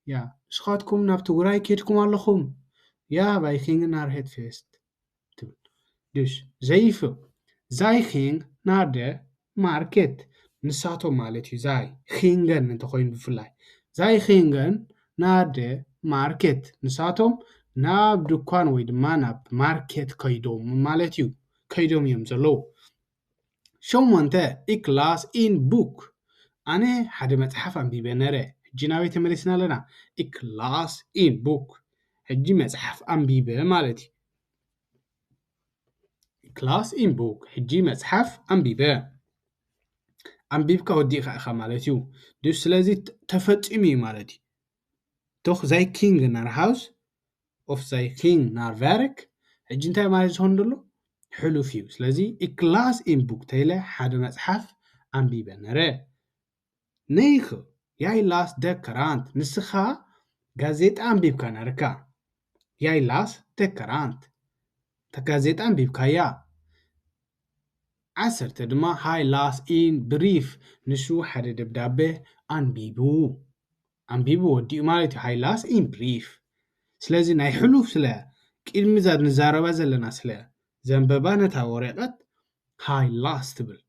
Ja, ንስኻትኩም ናብቲ ውራይ ከይድኩም ኣለኹም። Ja, wij gingen naar het feest. ትብል። Dus, zeven. Zij ging naar de market. ንሳቶም ማለት እዩ። Zij gingen እንተኾይኑ ብፍላይ። Zij gingen naar de market. ንሳቶም ናብ ድኳን ወይ ድማ ናብ ማርኬት ከይዶም ማለት እዩ። ከይዶም እዮም ዘለዉ። ሸሞንተ. Ik las een boek. ኣነ ሓደ መጽሓፍ ኣንቢበ ነረ። ሕጂ ናበይ ተመሊስና ኣለና? Ik las een boek. ሕጂ መጽሓፍ ኣንቢበ ማለት እዩ። Ik las een boek. ሕጂ መጽሓፍ ኣንቢበ። ኣንቢብካ ወዲእካ ኢኻ ማለት እዩ። Dus ስለዚ ተ-፣ ተፈጺሙ እዩ ማለት እዩ። Toch, zij gingen naar huis of zij ging naar werk. ሕጂ እንታይ ማለት ዝኾን ዘሎ? ሕሉፍ እዩ። ስለዚ ik las een boek ተይለ ሓደ መጽሓፍ ኣንቢበ ነረ። Negen. Jij las de krant. ንስኻ ጋዜጣ ኣንቢብካ ነርካ። Jij las de krant. እታ ጋዜጣ ኣንቢብካያ። ዓሰርተ ድማ፣ hij las een brief. ንሱ ሓደ ደብዳቤ ኣንቢቡ። ኣንቢቡ ወዲኡ ማለት እዩ። Hij las een brief. ስለዚ ናይ ሕሉፍ ስለ ቅድሚ እዛ ንዛረባ ዘለና ስለ ዘንበባ ነታ ወረቐት hij las ትብል።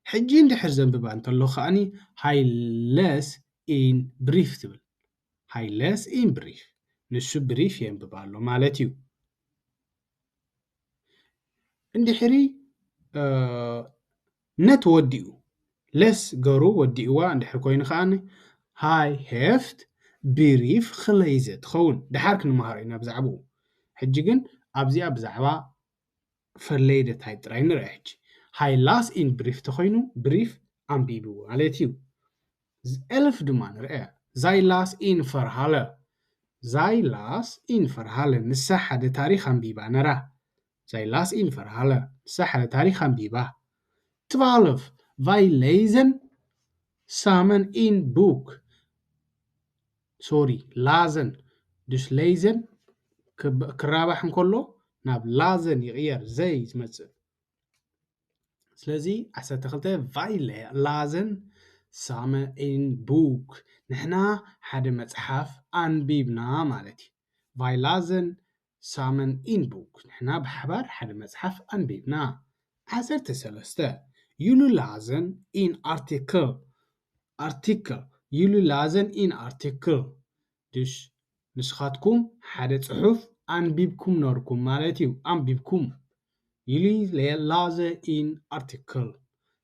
ሕጂ እንድሕር ዘንብባ እንተሎ ከዓኒ hij lees een brief ትብል። Hij lees een brief. ንሱ ብሪፍ የንብብ ኣሎ ማለት እዩ። እንድሕሪ፣ እ፣ ነት ወዲኡ፣ lees ገሩ ወዲእዋ እንድሕር ኮይኑ ከዓኒ hij heeft brief gelezen ትኸውን። ደሓር ክንመሃሮ ኢና ብዛዕባኡ። ሕጂ ግን ኣብዚኣ ብዛዕባ ፈለይ ደታይ ጥራይ ንርአ ሕጂ። Hij las een brief ተኾይኑ ብሪፍ ኣንቢቡ ማለት እዩ። ዝ-፣ ኤልፍ ድማ ንርአ። Zij las een verhaal. Zij las een verhaal. ንሳ ሓደ ታሪኽ ኣንቢባ ነራ። Zij las een verhaal. ንሳ ሓደ ታሪኽ ኣንቢባ። Twaalf. Wij lezen samen een book. Sorry, lazen. Dus lezen ክብ-፣ ክራባሕ እንከሎ ናብ lazen ይቕየር፣ ዘይ ዝመጽእ። ስለዚ ዓሰርተ ክልተ፣ wij le-, lazen samen een book. ንሕና ሓደ መጽሓፍ ኣንቢብና ማለት እዩ። Wij lazen samen een book. ንሕና ብሓባር ሓደ መጽሓፍ ኣንቢብና። ዓሰርተ ሰለስተ፣ jullie lazen een artikel. Artikel. Jullie lazen een artikel. Dus ንስኻትኩም ሓደ ጽሑፍ ኣንቢብኩም ነርኩም ማለት እዩ። ኣንቢብኩም። Jullie le-, lazen een artikel.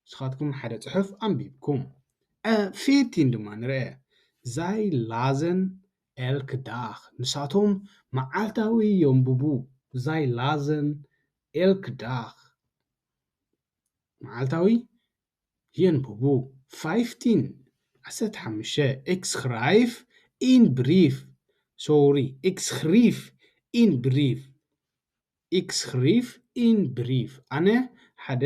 ንስኻትኩም ሓደ ጽሑፍ ኣንቢብኩም። እ፣ ፊፍቲን ድማ ንርአ። Zij lazen elke dag. ንሳቶም መዓልታዊ የንብቡ። Zij lazen elke dag. መዓልታዊ የንብቡ። ፊፍቲን፣ ዓሰርተ ሓሙሽተ፣ ik schrijf in brief፣ sorry፣ ik schrijf in brief፣ ik schrijf in brief፣ ኣነ ሓደ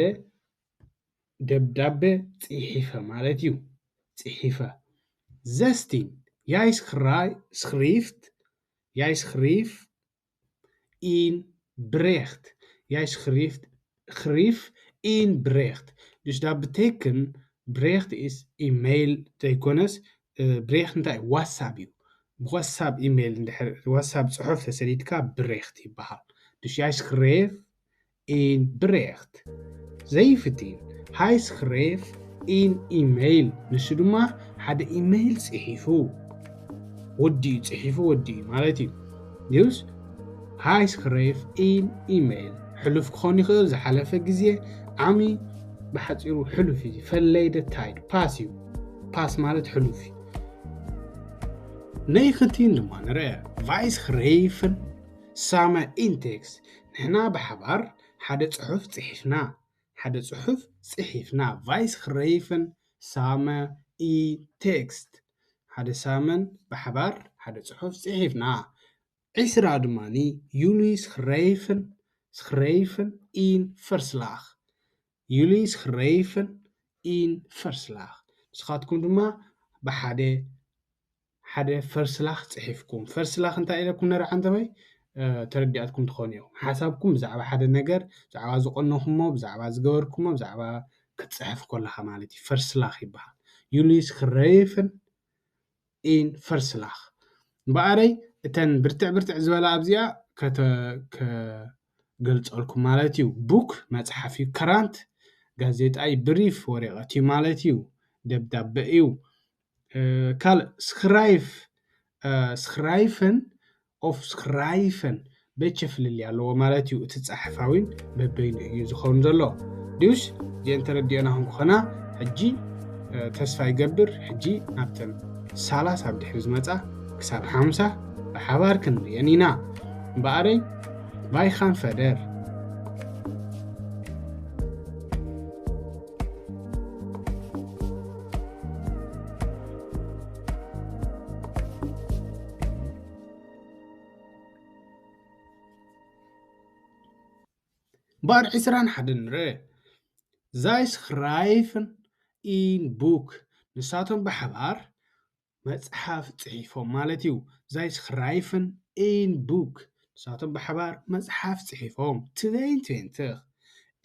ደብዳቤ ጽሒፈ ማለት እዩ። ጽሒፈ። ዘስቲን፣ jij schrijft, jij schrijft in bericht, jij schrijft, schrijft in bericht. Dus dat betekent, bericht is e-mail ዘይኮነስ፣ ብሬኽት እንታይ እዩ? ዋትሳፕ እዩ። ብዋትሳፕ ኢሜይል እንድሕር ዋትሳፕ ጽሑፍ ተሰዲድካ ብሬኽት ይበሃል። Dus jij schrijft in bericht. Zeventien, hij schrijf in e-mail፣ ንሱ ድማ ሓደ ኢሜይል ጽሒፉ። ወዲኡ ጽሒፉ ወዲኡ ማለት እዩ። Dus hij schrijf in e-mail። ሕሉፍ ክኾን ይኽእል፣ ዝሓለፈ ግዜ፣ ዓሚ፣ ብሓጺሩ ሕሉፍ እዩ። Verleden tijd፣ ፓስ እዩ። ፓስ ማለት ሕሉፍ እዩ። Negentien ድማ ንርአ። Wij schreven samen in tekst። ንሕና ብሓባር ሓደ ጽሑፍ ጽሒፍና። ሓደ ጽሑፍ ጽሒፍና። Wij schreven samen in tekst። ሓደ ሳመን ብሓባር ሓደ ጽሑፍ ጽሒፍና። ዒስራ ድማ፣ jullie schreven, schreven in verslag። Jullie schreven in verslag። ንስኻትኩም ድማ ብሓደ ሓደ verslag ጽሒፍኩም። Verslag እንታይ ኢለኩም ነርዓ እንተበይ? ተረዲኣትኩም ትኾኑ እዮም። ሓሳብኩም ብዛዕባ ሓደ ነገር፣ ብዛዕባ ዝቐነኹሞ፣ ብዛዕባ ዝገበርኩሞ፣ ብዛዕባ ክትጽሕፍ ከለኻ ማለት እዩ። Verslag ይበሃል። Jullie schreven in verslag። እምበኣረይ እተን ብርትዕ ብርትዕ ዝበላ ኣብዚኣ ከገልጸልኩም ማለት እዩ። ቡክ መጽሓፍ እዩ። ክራንት ጋዜጣ እዩ። ብሪፍ ወረቐት እዩ ማለት እዩ። ደብዳበ እዩ። ካልእ ስክራይፍ፣ ስክራይፈን ኦፍ ስክራይፈን በቸ ፍልልይ ኣለዎ ማለት እዩ። እቲ ጸሓፋዊን በበይኑ እዩ ዝኸውን ዘሎ። ድዩስ እዚአን ተረዲኦና ክንኮና ሕጂ ተስፋ ይገብር። ሕጂ ናብተን ሰላሳ ኣብ ድሕሪ ዝመጻ ክሳብ ሓምሳ ብሓባር ክንርእየን ኢና። እምበኣረይ ባይኻን ፈደር ባር ዕስራን ሓደን ንርእ። ዛይ ስኽራይፍን ኢን ቡክ፣ ንሳቶም ብሓባር መጽሓፍ ጽሒፎም ማለት እዩ። ዛይ ስኽራይፍን ኢን ቡክ፣ ንሳቶም ብሓባር መጽሓፍ ጽሒፎም። ትበይን ትበይንትኽ፣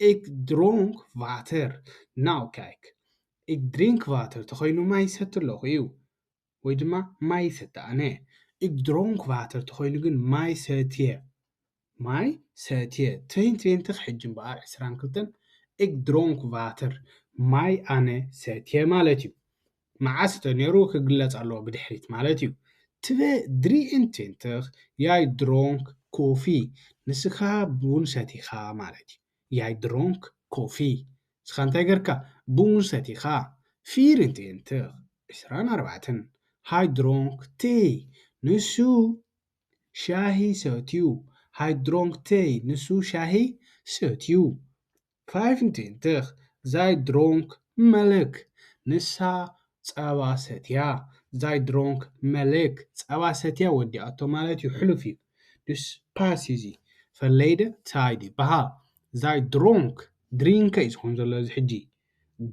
ik dronk water። ናው ካይክ፣ ik drink water ተኾይኑ ማይ ሰቲ ኣለኹ እዩ። ወይ ድማ ማይ ሰቲ ኣነ። Ik dronk water ተኾይኑ ግን ማይ ሰትየ። ማይ ሰትየ። ትበይን ትበይንትኽ ሕጂ እምበኣር ዕስራን ክልተን፣ ik dronk water፣ ማይ ኣነ ሰትየ ማለት እዩ። መዓስ ተነይሩ ክግለጽ ኣለዎ ብድሕሪት ማለት እዩ። ትበ-፣ ድሪእን ትበይንትኽ፣ ያይ ድሮንክ ኮፊ፣ ንስኻ ቡን ሰቲኻ ማለት እዩ። ያይ ድሮንክ ኮፊ። ንስኻ እንታይ ገርካ? ቡን ሰቲኻ። ፊርን ትበይንትኽ፣ ዕስራን ኣርባዕተን፣ ሃይ ድሮንክ ቴ፣ ንሱ ሻሂ ሰትዩ። ሃይ ድሮንክ ቴ፣ ንሱ ሻሂ ሰትዩ። ፋይፍን ትበይንትኽ፣ ዛይ ድሮንክ መለክ፣ ንሳ ጸባ ሰትያ። ዛይ ድሮንክ መለክ፣ ጸባ ሰትያ ወዲኣቶ ማለት እዩ። ሕሉፍ እዩ። ድዩስ ፓስ እዩ እዚ። ፈለይደ ታይድ ይበሃል። ዛይ ድሮንክ፣ ድሪንከ እዩ ዝኾን ዘሎ እዚ ሕጂ።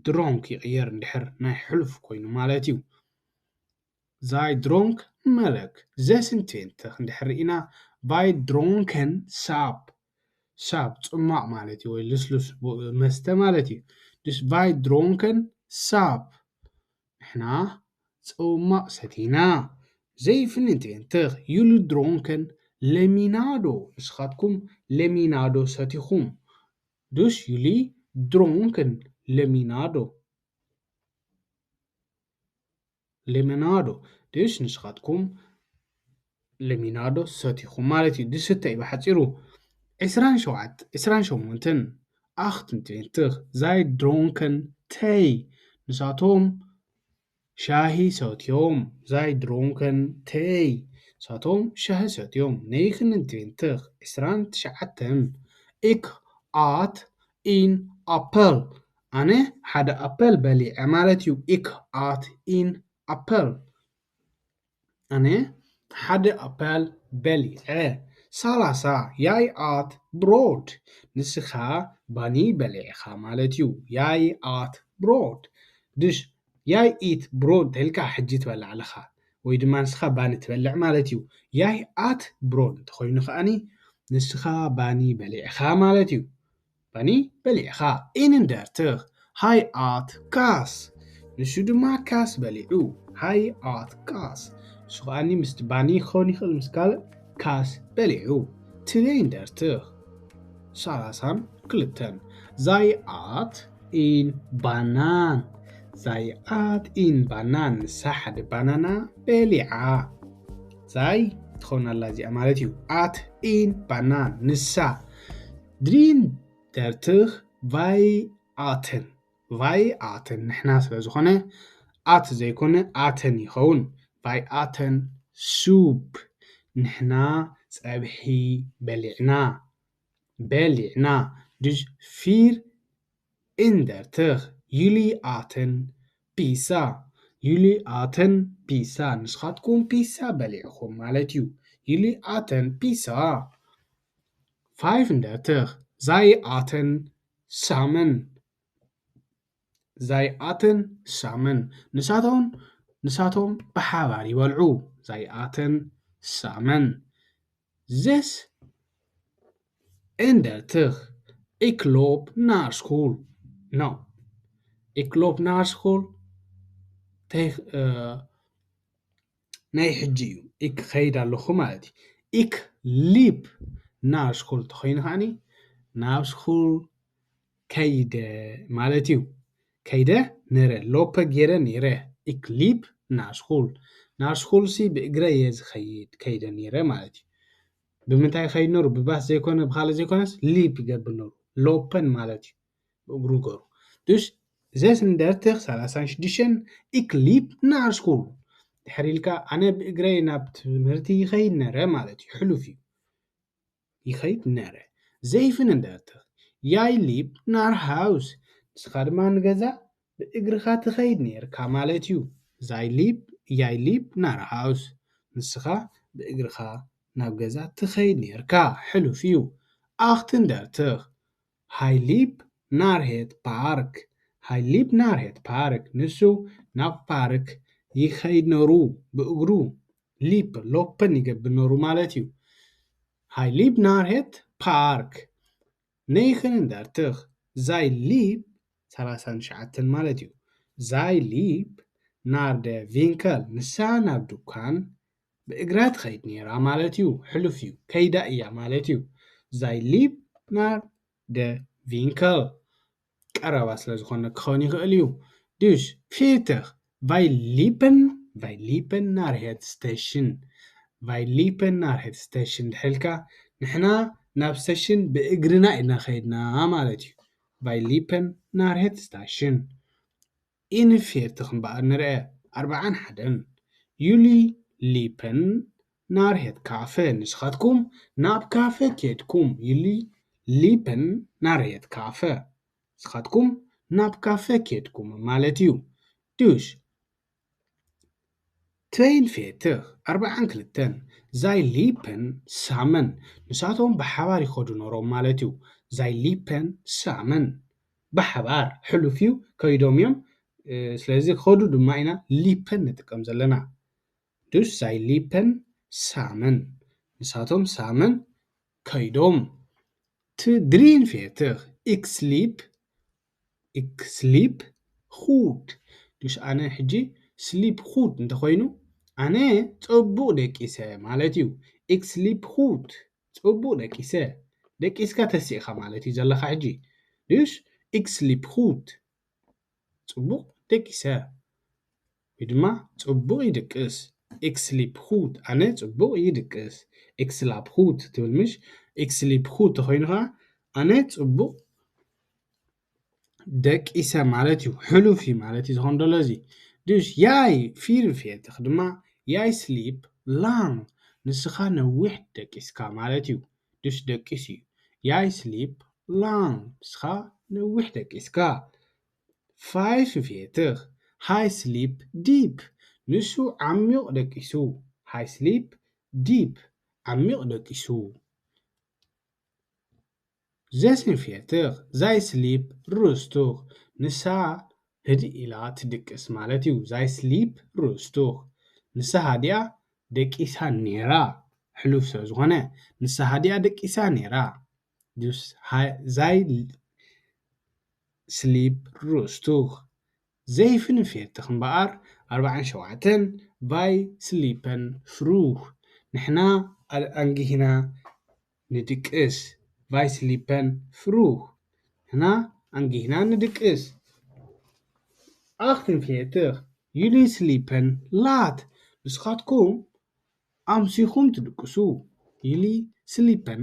ድሮንክ ይቕየር እንድሕር ናይ ሕሉፍ ኮይኑ ማለት እዩ። ዛይ ድሮንክ መለክ። ዘስን ትበይንትኽ እንድሕር ርኢና፣ ቫይ ድሮንከን ሳፕ። ሳፕ ጽማቕ ማለት እዩ፣ ወይ ልስሉስ ቡ-፣ መስተ ማለት እዩ። ድዩስ ቫይ ድሮንከን ሳፕ። ንሕና ጽማቕ ሰቲና። ዘይፍንን ትበይንትኽ፣ ዩሊ ድሮንከን ለሚናዶ። ንስኻትኩም ለሚናዶ ሰቲኹም። ድዩስ ዩሊ ድሮንከን ለሚናዶ። ሌመናዶ። ድዩስ ንስኻትኩም ሌሚናዶ ሰቲኹም ማለት እዩ። ዝስተ እዩ ብሓጺሩ። ዕስራን ሸውዓተ፣ ዕስራን ሸሞንተን፣ ኣኽትን ትበይንትኽ፣ ዛይ ድሮንከን ተይ። ንሳቶም ሻሂ ሰትዮም። ዛይ ድሮንከን ተይ። ንሳቶም ሻሂ ሰትዮም። ነይኽንን ትበይንትኽ፣ ዕስራን ትሽዓተን፣ ik at in appel። ኣነ ሓደ ኣፐል በሊዐ ማለት እዩ። Ik at en appel። ኣነ ሓደ ኣፐል በሊዐ። ሰላሳ፣ Jeg at brood። ንስኻ ባኒ በሊዕኻ ማለት እዩ። Jeg at brood። ድሽ፣ Jeg eet brood ተልካ ሕጂ ትበልዕ ኣለኻ። ወይ ድማ ንስኻ ባኒ ትበልዕ ማለት እዩ። Jeg at brood እንተኾይኑ ከኣኒ ንስኻ ባኒ በሊዕኻ ማለት እዩ። ባኒ በሊዕኻ። Ihnen dertig, hij at kaas። ንሱ ድማ ካስ በሊዑ። Hij at kaas። ንሱ ከኣኒ ምስቲ ባኒ ክኸውን ይኽእል፣ ምስ ካልእ ካስ በሊዑ። Tweeëndertig። ሰላሳን ክልተን። Zij at en banaan። Zij at en banaan። ንሳ ሓደ ባናና በሊዓ። Zij ትኸውን ኣላ እዚኣ ማለት እዩ። At en banaan። ንሳ። Drieëndertig, wij aten። Wij aten ንሕና ስለ ዝኾነ at ዘይኮነ aten ይኸውን። Wij aten soep። ንሕና ጸብሒ በሊዕና። በሊዕና። Dus vierendertig. Jullie aten pizza. Jullie aten pizza. ንስኻትኩም ፒሳ በሊዕኹም ማለት እዩ። Jullie aten pizza. Vijfendertig. Zij aten samen. Zij aten samen. ንሳቶም ንሳቶም ብሓባር ይበልዑ። Zij aten samen. Zesendertig. Ik loop naar school. Nou, ik loop naar school. Tegen, eh, ናይ ሕጂ እዩ። Ik ኸይድ ኣለኹ ማለት እዩ። Ik liep naar school ተኾይኑ ከዓኒ ናብ ስኩል ከይደ ማለት እዩ። ከይደ ነረ፣ ሎፐ ገይረ ነረ። Ik liep naar school። ናብ ስኩል ሲ ብእግረ እየ ዝኸይድ፣ ከይደ ነረ ማለት እዩ። ብምንታይ ይኸይድ ነሩ? ብባስ ዘይኮነ፣ ብኻልእ ዘይኮነስ ሊፕ ይገብር ነሩ። ሎፐን ማለት እዩ። ብእግሩ ገሩ። Dus zesendertig, ሰላሳን ሽዱሽተን፣ ik liep naar school። ድሕሪ ኢልካ ኣነ ብእግረይ ናብ ትምህርቲ ይኸይድ ነረ ማለት እዩ። ሕሉፍ እዩ። ይኸይድ ነረ። Zevenendertig. Jij liep naar huis. ንስኻ ድማ ንገዛ ብእግርኻ ትኸይድ ነርካ ማለት እዩ። Zij liep, jij liep naar huis. ንስኻ ብእግርኻ ናብ ገዛ ትኸይድ ነርካ። ሕሉፍ እዩ። Achtendertig. Hij liep naar het park. Hij liep naar het park. ንሱ ናብ ፓርክ ይኸይድ ነሩ ብእግሩ። ሊፕ፣ ሎፐን ይገብር ነሩ ማለት እዩ። Hij liep naar het park. Negenendertig. Zij liep፣ ሰላሳን ትሽዓተን ማለት እዩ። Zij liep naar de winkel. ንሳ ናብ ዱካን ብእግራ ትኸይድ ነይራ ማለት እዩ። ሕሉፍ እዩ። ከይዳ እያ ማለት እዩ። Zij liep naar de winkel. ቀረባ ስለ ዝኾነ ክኸውን ይኽእል እዩ። Dus veertig. Wij liepen, wij liepen naar het station. Wij liepen naar het station ድሕልካ ንሕና ናብ ስቴሽን ብእግርና ኢና ኸይድና ማለት እዩ። Wij liepen naar het station. Eenenveertig እምበኣር ንርአ። ኣርብዓን ሓደን. Jullie liepen naar het café. ንስኻትኩም ናብ ካፈ ኬድኩም። Jullie liepen naar het café. ንስኻትኩም ናብ ካፈ ኬድኩም ማለት እዩ። Dus tweeënveertig፣ ኣርብዓን ክልተን። Zij liepen samen። ንሳቶም ብሓባር ይኸዱ ነሮም ማለት እዩ። Zij liepen samen። ብሓባር፣ ሕሉፍ እዩ፣ ከይዶም እዮም። እ፣ ስለዚ ክኸዱ ድማ ኢና liepen ንጥቀም ዘለና። Dus zij liepen samen። ንሳቶም ሳመን ከይዶም። T-, drieënveertig. Ik sliep, ik sliep goed. Dus ኣነ ሕጂ ስሊፕ ጉድ እንተኾይኑ ኣነ ጽቡቕ ደቂሰ ማለት እዩ። Ik sliep goed. ጽቡቕ ደቂሰ። ደቂስካ ተሲእኻ ማለት እዩ ዘለኻ ሕጂ። Dus ik sliep goed. ጽቡቕ ደቂሰ። ወይ ድማ ጽቡቕ ይድቅስ። Ik sliep goed. ኣነ ጽቡቕ ይድቅስ። Ik slaap goed ትብል ምሽ? Ik sliep goed ተኾይኑ ኸዓ ኣነ ጽቡቕ ደቂሰ ማለት እዩ። ሕሉፍ እዩ ማለት እዩ ዝኾን ደሎ እዚ። Dus jij, vierenveertig ድማ፣ jij sliep lang. ንስኻ ነዊሕ ደቂስካ ማለት እዩ። Dus ደቂስ እዩ። Jij sliep lang. ንስኻ ነዊሕ ደቂስካ። Five ን ፊየትኽ፣ hy sleep deep፣ ንሱ ዓሚቕ ደቂሱ። Hy sleep deep፣ ዓሚቕ ደቂሱ። Six ን ፊየትኽ፣ zy sleep rustig፣ ንሳ ህድእ ኢላ ትድቅስ ማለት እዩ። Zy sleep rustig፣ ንሳ ሃዲኣ ደቂሳ ነይራ። ሕሉፍ ስለ ዝኾነ፣ ንሳ ሃዲኣ ደቂሳ ነይራ። Dus፣ zy sleep rustig። Zeven ን ፊየትኽ እምበኣር፣ ኣርባዓን ሸውዓተን፣ wy sliepen vroeg፣ ንሕና ኣንጊህና ንድቅስ። Wy sliepen vroeg፣ ንሕና ኣንጊህና ንድቅስ። Agt ን ፊየትኽ፣ jullie sliepen laat፣ ንስኻትኩም ኣምሲኹም ትድቅሱ። Jullie sliepen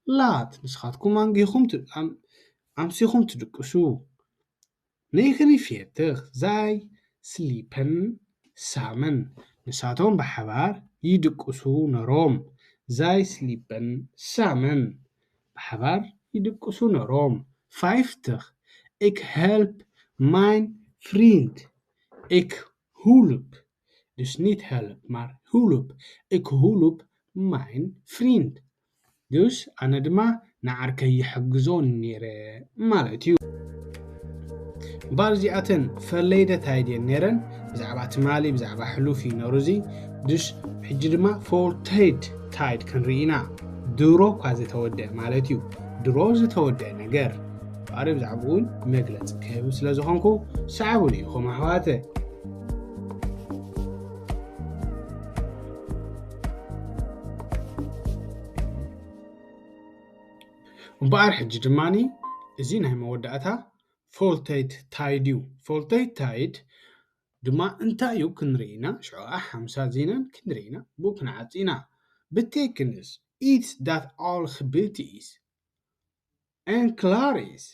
laat፣ ንስኻትኩም ኣንጊኹም ት-፣ ኣም-፣ ኣምሲኹም ትድቅሱ። Negen ን ፊየትኽ፣ zy sliepen samen፣ ንሳቶም ብሓባር ይድቅሱ ነሮም። Zy sliepen samen፣ ብሓባር ይድቅሱ ነሮም። Vijftig፣ ik help mijn vriend። Ik hulp፣ dus niet help maar hulp። Ik hulp mijn vriend። Dus ኣነ ድማ ንዓርከይ ይሕግዞ ነይረ ማለት እዩ። እምበኣር እዚኣተን verleden tijd እየን ነይረን። ብዛዕባ ትማሊ፣ ብዛዕባ ሕሉፍ እዩ ነሩ እዚ። Dus ሕጂ ድማ voltooid tijd ክንርኢ ኢና። ድሮ እኳ ዝተወደአ ማለት እዩ። ድሮ ዝተወደአ ነገር። እምበኣር ብዛዕባኡ እውን መግለፂ ክህብ ስለ ዝኾንኩ ሰዓቡኒ ኢኹም ኣሕዋተ። እምበኣር ሕጂ ድማኒ እዚ ናይ መወዳእታ voltooid tijd እዩ። Voltooid tijd ድማ እንታይ እዩ ክንርኢ ኢና። ሽዑ ሓምሳ ዚናን ክንርኢ ኢና። ብኡ ክንዓጽ ኢና። Betekenis iets dat al gebeurd is en klaar is።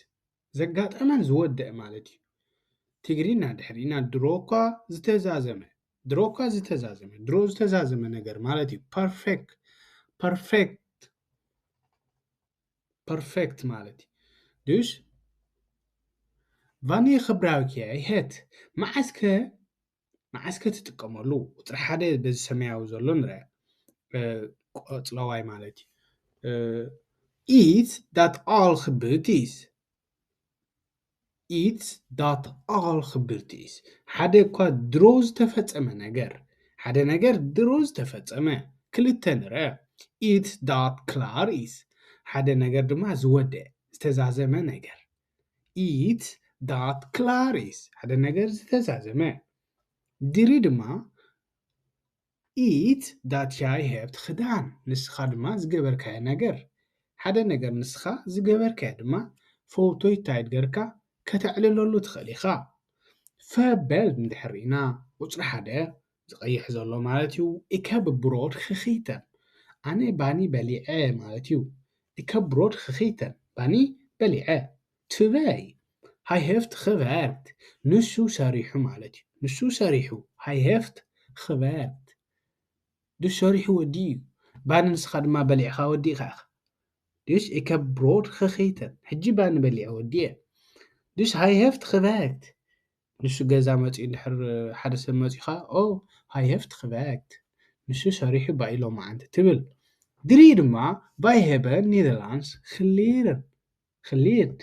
ዘጋጠመን ዝወደአ ማለት እዩ። ትግርኛ ድሕሪና ድሮ እኳ ዝተዛዘመ፣ ድሮ እኳ ዝተዛዘመ፣ ድሮ ዝተዛዘመ ነገር ማለት እዩ። Perfect፣ perfect፣ perfect ማለት እዩ። Dus፣ wanneer gebruik jij het? መዓስከ፣ መዓስከ ትጥቀመሉ? ቁፅሪ ሓደ በዚ ሰማያዊ ዘሎ ንርአ። እ፣ ቆፅለዋይ ማለት እዩ። እ፣ iets dat al gebeurd is። Iets dat al gebeurd is። ሓደ እኳ ድሮ ዝተፈጸመ ነገር። ሓደ ነገር ድሮ ዝተፈጸመ። ክልተ ንርአ። Iets dat klaar is። ሓደ ነገር ድማ ዝወደአ፣ ዝተዛዘመ ነገር። Iets dat klaar is። ሓደ ነገር ዝተዛዘመ። ድሪ ድማ iets dat jij hebt gedaan። ንስኻ ድማ ዝገበርካዮ ነገር። ሓደ ነገር ንስኻ ዝገበርካዮ ድማ voltooid tijd ጌርካ ከተዕልለሉ ትኽእል ኢኻ። Voorbeeld እንድሕር ርኢና፣ ቁጽሪ ሓደ፣ እዚ ቀይሕ ዘሎ ማለት እዩ፣ ik heb brood gegeten። ኣነ ባኒ በሊዐ ማለት እዩ። Ik heb brood gegeten። ባኒ በሊዐ። Twee. Hij heeft gewerkt. ንሱ ሰሪሑ ማለት እዩ። ንሱ ሰሪሑ። Hij heeft gewerkt። ንሱ ሰሪሑ ወዲኡ እዩ። ባኒ ንስኻ ድማ በሊዕኻ ወዲእኻ ኢኻ። Dus ik heb brood gegeten. ሕጂ ባኒ በሊዐ ወዲኤ። Dus hij heeft gewerkt. ንሱ ገዛ መፂኡ እንድሕር ሓደ ሰብ መፂኡ ኸዓ፣ oh, hij heeft gewerkt. ንሱ ሰሪሑ ባዩ ሎማዓንቲ ትብል። Drie ድማ, wij hebben Nederlands geleerd. Geleerd.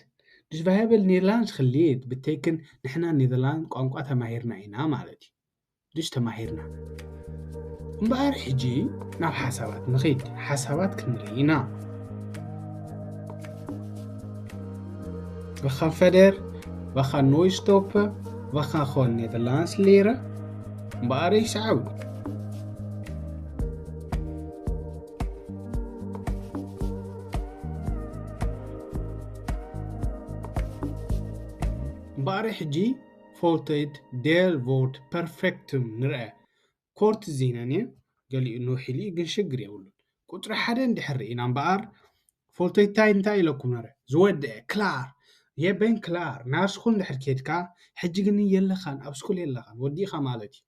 Dus wij hebben Nederlands geleerd. Betekent ንሕና ኔዘርላንድ ቋንቋ ተማሂርና ኢና ማለት እዩ። Dus ተማሂርና። እምበኣር ሕጂ ናብ ሓሳባት ንኺድ። ሓሳባት ክንርኢ ኢና። We gaan verder. We gaan nooit stoppen. We gaan gewoon Nederlands leren. እምበኣር ይስዓቡ። እምበኣር ሕጂ voltooid deelwoord perfectum ንርአ። Kort zinnen እየ፣ ገሊኡ ንውሕ ኢሉ እዩ፣ ግን ሽግር የብሉን። ቁጽሪ ሓደ እንድሕር ርኢና እምበኣር፣ voltooid tijd እንታይ ኢለኩም ነረ? ዝወደአ፣ klaar። Je bent klaar። ናብ ስኩል እንድሕር ኬድካ፣ ሕጂ ግን የለኻን፣ ኣብ ስኩል የለኻን፣ ወዲእኻ ማለት እዩ።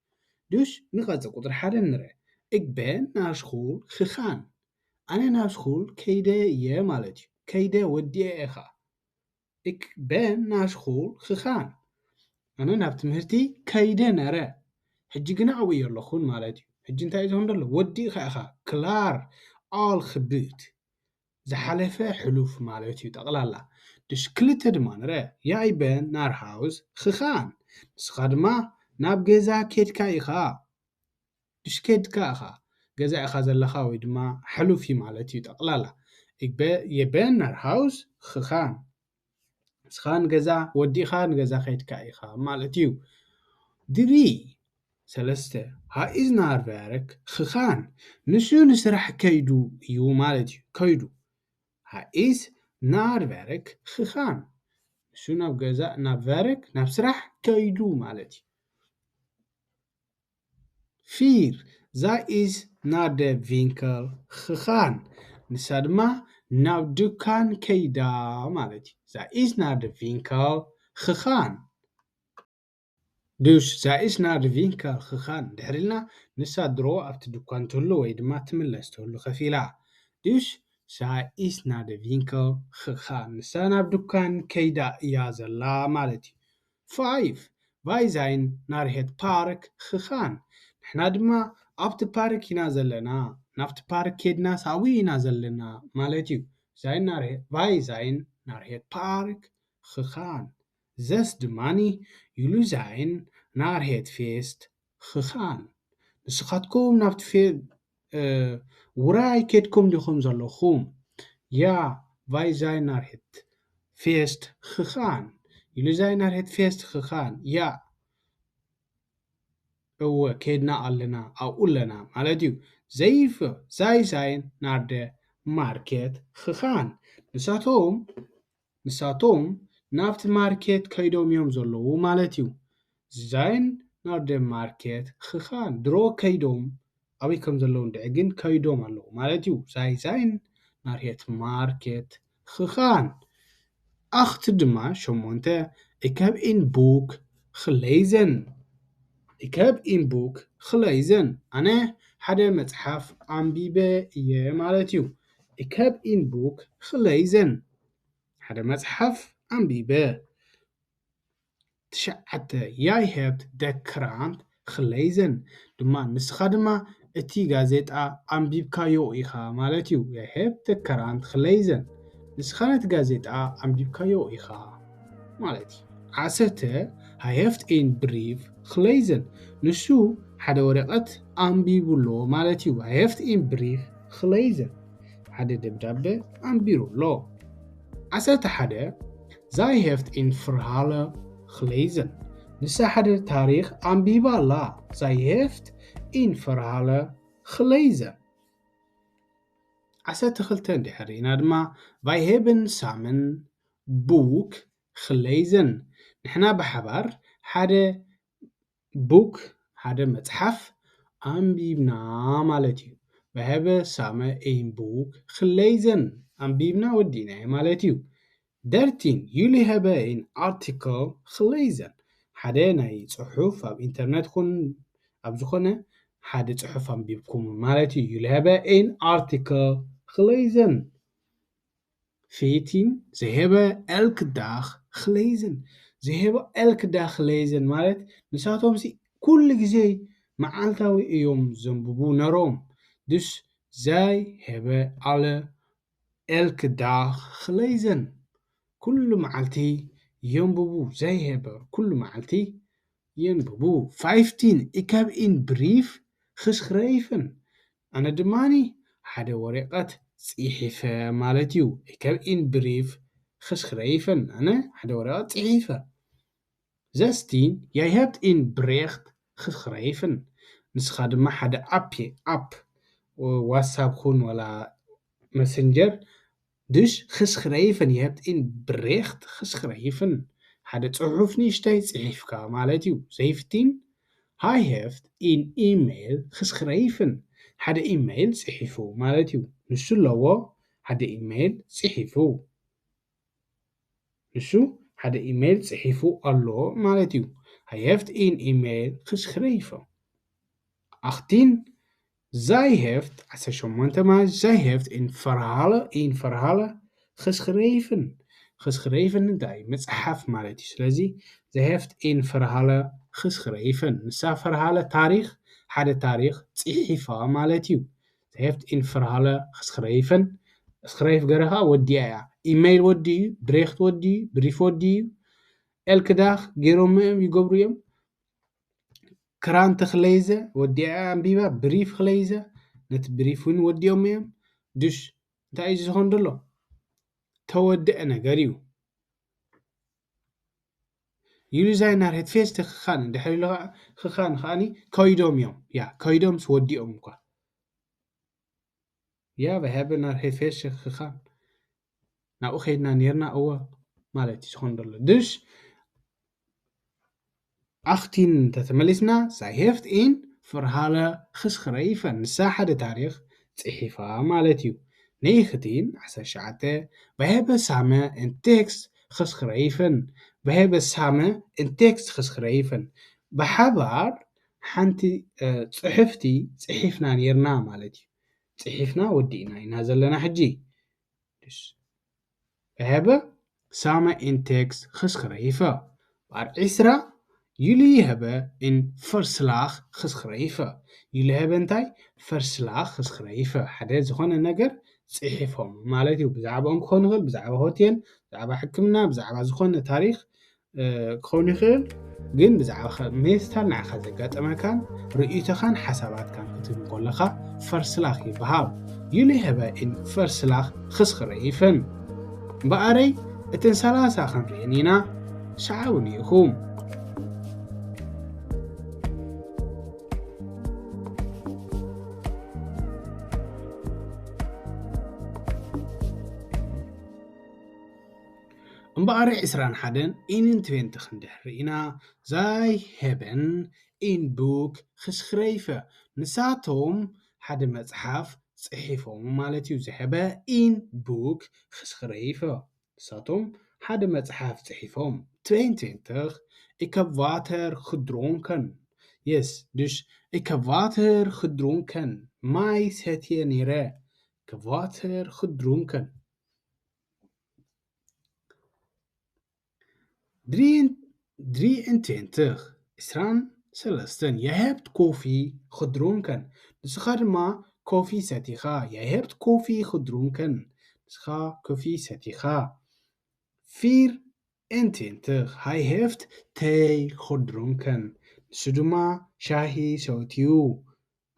Dus ንቐጽል፣ ቁጽሪ ሓደ ንርአ። Ik ben naar school gegaan. ኣነ ናብ ስኩል ከይደ እየ ማለት እዩ። ከይደ፣ ወዲኤ እየ ኸዓ። Ik ben naar school gegaan. ኣነ ናብ ትምህርቲ ከይደ ነረ፣ ሕጂ ግና ኣብኡ የለኹን ማለት እዩ። ሕጂ እንታይ እዩ ዝኸውን ዘሎ? ወዲእኻ ኢኻ፣ ክላር፣ ኣል ክብት፣ ዝሓለፈ ሕሉፍ ማለት እዩ ጠቕላላ። ድሽ ክልተ ድማ ንረ፣ ያይ በን ናር ሃውስ ኽኻን፣ ንስኻ ድማ ናብ ገዛ ኬድካ ኢኻ። ድሽ ኬድካ ኢኻ፣ ገዛ ኢኻ ዘለኻ ወይ ድማ ሕሉፍ እዩ ማለት እዩ ጠቕላላ። ይበ የበን ናር ሃውስ ኽኻን፣ ንስኻ ንገዛ ወዲእኻ ንገዛ ኸይድካ ኢኻ ማለት እዩ። ድሪ ሰለስተ፣ ሃ ኢዝ ናር ቨርክ ኽኻን፣ ንሱ ንስራሕ ከይዱ እዩ ማለት እዩ። ከይዱ፣ ሃ ኢዝ ናር ቨርክ ኽኻን፣ ንሱ ናብ ገዛ ናብ ቨርክ ናብ ስራሕ ከይዱ ማለት እዩ። ፊር፣ ዛይ ኢዝ ናር ደ ቪንከል ኽኻን፣ ንሳ ድማ ናብ ድኳን ከይዳ ማለት እዩ። ዛይ ኢዝ ናር ደ ቪንከል ኽኻን። ዱሽ ዛይ ኢዝ ናር ደ ቪንከል ኽኻን ድሕር ኢልና፣ ንሳ ድሮ ኣብቲ ድኳን ትህሉ ወይ ድማ ትምለስ ትህሉ ከፊላ። ዱሽ ዛይ ኢዝ ናር ደ ቪንከል ኽኻን፣ ንሳ ናብ ድኳን ከይዳ እያ ዘላ ማለት እዩ። ፋይፍ፣ ቫይ ዛይን ናር ሄት ፓርክ ኽኻን፣ ንሕና ድማ ኣብቲ ፓርክ ኢና ዘለና፣ ናብቲ ፓርክ ኬድና ሳዊ ኢና ዘለና ማለት እዩ። ዛይን ናር ሄት፣ ቫይ ዛይን ናር ሄት ፓርክ ኽኻን። ዘስ ድማኒ ዩሉ ዛይን ናር ሄት ፌስት ኽኻን፣ ንስኻትኩም ናብቲ ፌ ውራይ ኬድኩም ዲኹም ዘለኹም? ያ፣ ቫይ ዛይን ናር ሄት ፌስት ኽኻን፣ ዩሉ ዛይን ናር ሄት ፌስት ኽኻን። ያ፣ እወ ኬድና ኣለና፣ ኣብኡ ኣለና ማለት እዩ። ዘይፍ ዛይ ዛይን ናር ደ ማርኬት ኽኻን፣ ንሳቶም ንሳቶም ናብቲ ማርኬት ከይዶም እዮም ዘለዉ ማለት እዩ። ዛይን ናር ደ ማርኬት ኽኻን፣ ድሮ ከይዶም ኣበይ ከም ዘለዉ እንድዒ ግን ከይዶም ኣለዉ ማለት እዩ። ዛይ ዛይን ናር ሄት ማርኬት ኽኻን። ኣኽቲ ድማ ሸሞንተ፣ ኢከብ ኢን ቡክ ኽለይዘን። ኢከብ ኢን ቡክ ኽለይዘን፣ ኣነ ሓደ መጽሓፍ ኣንቢበ እየ ማለት እዩ። ኢከብ ኢን ቡክ ኽለይዘን፣ ሓደ መጽሓፍ ኣንቢበ። ትሽዓተ፣ ያይ ሄብት ደ ክራንት ኽለይዘን፣ ድማ ንስኻ ድማ እቲ ጋዜጣ ኣንቢብካዮ ኢኻ ማለት እዩ። ያይ ሄብት ደ ክራንት ኽለይዘን፣ ንስኻ ነቲ ጋዜጣ ኣንቢብካዮ ኢኻ ማለት እዩ። ዓሰርተ፣ ሃይ ሄፍት ኢን ብሪፍ ኽለይዘን፣ ንሱ ሓደ ወረቐት ኣንቢቡ ኣሎ ማለት እዩ። ሃይ ሄፍት ኢን ብሪፍ ኽለይዘን፣ ሓደ ደብዳበ ኣንቢሩ ኣሎ። ዓሰርተ ሓደ፣ ዛይ ሄፍት ኢን ፍርሃለ ኽለይዘን፣ ንሳ ሓደ ታሪኽ ኣንቢባ ኣላ። ዛይ ሄፍት ኢን ፍርሃለ ኽለይዘን። ዓሰርተ ክልተ እንድሕር ርኢና ድማ፣ ቫይ ሄብን ሳምን ቡክ ኽለይዘን፣ ንሕና ብሓባር ሓደ ቡክ፣ ሓደ መጽሓፍ ኣንቢብና ማለት እዩ። ቫይ ሄበ ሳመ ኤን ቡክ ኽለይዘን፣ ኣንቢብና ወዲእናዮ ማለት እዩ። ደርቲን፣ ዩሊ ሄበ ኤን ኣርቲክል ኽለይዘን፣ ሓደ ናይ ጽሑፍ ኣብ ኢንተርነት ኹን ኣብ ዝኾነ ሓደ ጽሑፍ ኣንቢብኩም ማለት እዩ። ዩሊ ሄበ ኤን ኣርቲክል ኽለይዘን። ፊቲን፣ ዜይ ሄበ ኤልክ ዳኽ ኽለይዘን። ዜይ ሄበ ኤልክ ዳኽ ኽለይዘን ማለት ንሳቶም ሲ ኩሉ ግዜ መዓልታዊ እዮም ዘንብቡ ነሮም። ድሽ ዛይ ሄበ ኣለ ኤልክ ዳኽ ኽለይዘን። ኩሉ መዓልቲ የንብቡ። ዛይ ሄበ ኩሉ መዓልቲ የንብቡ። ፋይፍቲን፣ ኢከብ ኢን ብሪፍ ኽስኽረይፍን። ኣነ ድማኒ ሓደ ወረቐት ጽሒፈ ማለት እዩ። ኢከብ ኢን ብሪፍ ኽስኽረይፍን። ኣነ ሓደ ወረቐት ጽሒፈ። ዘስቲን፣ ያይ ሄብት ኢን ብሬኽት ኽስኽረይፍን። ንስኻ ድማ ሓደ ኣፕ፣ ኣፕ ዋትሳፕ ኹን ዋላ መሰንጀር፣ ድሽ ኽስኽረይፍን፣ የህብት ኢን ብሬኽት ኽስኽረይፍን። ሓደ ጽሑፍ ንእሽተይ ጽሒፍካ ማለት እዩ። ዜይ ፊፍቲን፣ ሃይ ሄፍት ኢን ኢሜይል ኽስኽረይፍን። ሓደ ኢሜይል ጽሒፉ ማለት እዩ። ንሱ ኣለዎ ሓደ ኢሜይል ጽሒፉ። ንሱ ሓደ ኢሜይል ጽሒፉ ኣሎ ማለት እዩ። ሃይ ሄፍት ኢን ኢሜይል ኽስኽረይፍን። ኣኽቲን፣ ዛይ ሄፍት፣ ዓሰርተ ሸሞንተ ማለት ዛይ ሄፍት ኢን ፈርሃለ፣ ኢን ፈርሃለ ኽስኽረይፍን። ኽስኽረይፍን እንታይ? መጽሓፍ ማለት እዩ። ስለዚ Ze heeft een verhaal geschreven. ንሳ ፈርሃለ ታሪኽ፣ ሓደ ታሪኽ ጽሒፋ ማለት እዩ። Ze heeft een verhaal geschreven. ስኽረይፍ ገረ ኸኣ ወዲኣ እያ። ኢመይል ወዲ እዩ፣ ብሬኽት ወዲ እዩ፣ ብሪፍ ወዲ እዩ። ኤልክዳኽ ገይሮም እዮም፣ ይገብሩ እዮም። ክራንት ክለይዘ ወዲኣ እያ ኣንቢባ፣ ብሪፍ ክለይዘ፣ ነቲ ብሪፍ እውን ወዲኦም እዮም። ድሽ እንታይ እዩ ዝኾን ዘሎ? ተወደአ ነገር እዩ። ዩሉ ዛይ ናር ሄትፌስተ ክኻን እንድሕር ኢሉ ኸዓ፣ ክኻን ከዓኒ ከይዶም እዮም። ያ፣ ከይዶምስ ወዲኦም እኳ። ያ፣ ቨ ሄበ ናር ሄትፌስተ ክኻን ናብኡ ከይድና ኔርና፣ እወ ማለት እዩ ዝኾን ዘሎ። ድሽ ኣኽቲን እንተተመሊስና፣ ሳይ ሄፍት ኢን ፈርሃለ ክስኽረይፈን፣ ንሳ ሓደ ታሪኽ ጽሒፋ ማለት እዩ። ነይኽቲን ዓሰርተ ትሽዓተ፣ ቨ ሄበ ሳመ እን ቴክስት ክስኽረይፈን፣ ቨ ሄበ ሳመ እን ቴክስት ክስኽረይፈን፣ ብሓባር ሓንቲ፣ እ፣ ጽሕፍቲ ጽሒፍና ኔርና ማለት እዩ። ጽሒፍና ወዲእና ኢና ዘለና ሕጂ። Dus we hebben samen een tekst geschreven. Waar Isra, jullie hebben een verslag geschreven. Jullie hebben እንታይ? Verslag geschreven. ሓደ ዝኾነ ነገር ጽሒፎም ማለት እዩ። ብዛዕባኦም ክኾን ይኽእል፣ ብዛዕባ ሆቴል፣ ብዛዕባ ሕክምና፣ ብዛዕባ ዝኾነ ታሪኽ፣ እ፣ ክኸውን ይኽእል። ግን ብዛዕባ ኸ-፣ ሜስታል ንዓኻ ዘጋጠመካን ርእይቶኻን ሓሳባትካን ክትህብ ከለኻ ፈርስላኽ ይበሃል። Jullie hebben een verslag geschreven. እምበኣረይ እተን ሰላሳ ክንርእየን ኢና። ሰዓቡኒ ኢኹም። እምበኣር ዕስራን ሓደን ኢንን ትዌንቲ ክንድሕር ርኢና፣ ዛይ ሄበን ኢን ቡክ ክስኽረይፈ፣ ንሳቶም ሓደ መጽሓፍ ጽሒፎም ማለት እዩ። ዝሀበ ኢን ቡክ ክስኽረይፈ፣ ንሳቶም ሓደ መጽሓፍ ጽሒፎም። ትዌንቲ ትዌንቲ፣ ኢከ ቫተር ክድሮንከን። የስ፣ ድሽ፣ ኢከ ቫተር ክድሮንከን፣ ማይ ሰትየ ነይረ። ኢከ ቫተር ክድሮንከን። ድሪን-፣ ድሪእንቴንትኽ፣ ዕስራን ሰለስተን፣ የሀብት ኮፊ ክድሩንከን፣ ንስኻ ድማ ኮፊ ሰቲኻ፣ የሀብት ኮፊ ክድሩንከን፣ ንስኻ ኮፊ ሰቲኻ። ፊር እንቴንትኽ፣ ሃይ ሄፍት ተይ ክድሩንከን፣ ንሱ ድማ ሻሂ ሰትዩ።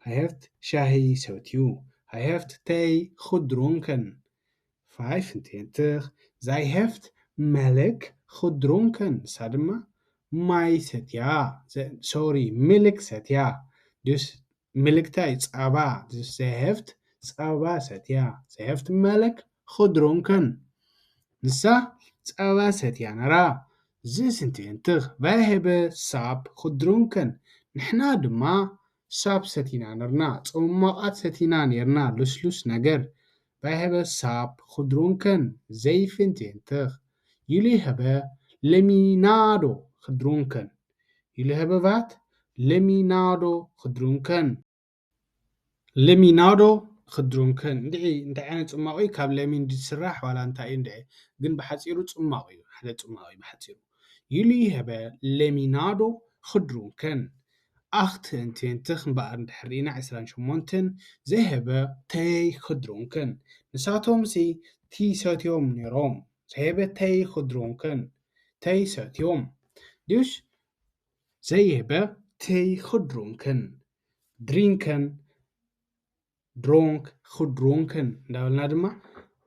ሃይ ሄፍት ሻሂ ሰትዩ። ሃይ ሄፍት ተይ ክድሩንከን። ፋይፍ እንቴንትኽ፣ ዛይ ሄፍት መለክ ክድሩንከን። ንሳ ድማ ማይ ሰትያ። ዘ-፣ ሶሪ፣ ሚልክ ሰትያ። ዱስ ሚልክ ታይ? ጸባ። ዱስ ዘይ ሄፍት ጸባ ሰትያ። ዘይ ሄፍት መለክ ክድሩንከን። ንሳ ጸባ ሰትያ ነራ። ዝስ እንቴንትኽ፣ ቫይ ሄበ ሳፕ ክድሩንከን። ንሕና ድማ ሳፕ ሰቲና ነርና፣ ጽሟቓት ሰቲና ኔርና፣ ልስሉስ ነገር። ቫይ ሄበ ሳፕ ክድሩንከን፣ ዘይፍ እንቴንትኽ። ዩሊ ሄበ ለሚናዶ ክድሩንከን። ዩሊ ሄበ ቫት ለሚናዶ ክድሩንከን። ለሚናዶ ክድሩንከን። እንድዒ እንታይ ዓይነት ጽሟቕ እዩ? ካብ ለሚን ድዩ ዝስራሕ ዋላ እንታይ እዩ እንድዒ? ግን ብሓጺሩ ጽሟቕ እዩ። ሓደ ጽሟቕ እዩ ብሓጺሩ። ዩሊ ሄበ ለሚናዶ ክድሩንከን። ኣኽት እንቴንትኽ እምበኣር እንድሕር ርኢና ዕስራን ሸሞንተን፣ ዘይ ሄበ ተይ ክድሩንከን። ንሳቶምሲ ቲ ሰትዮም ኔሮም። ዘይ ሄበ ተይ ክድሩንከን። ተይ ሰትዮም። ድዩሽ? ዘይ ሄበ ተይ ክድሩንከን። ድሪንከን፣ ድሮንክ፣ ክድሩንከን እንዳበልና ድማ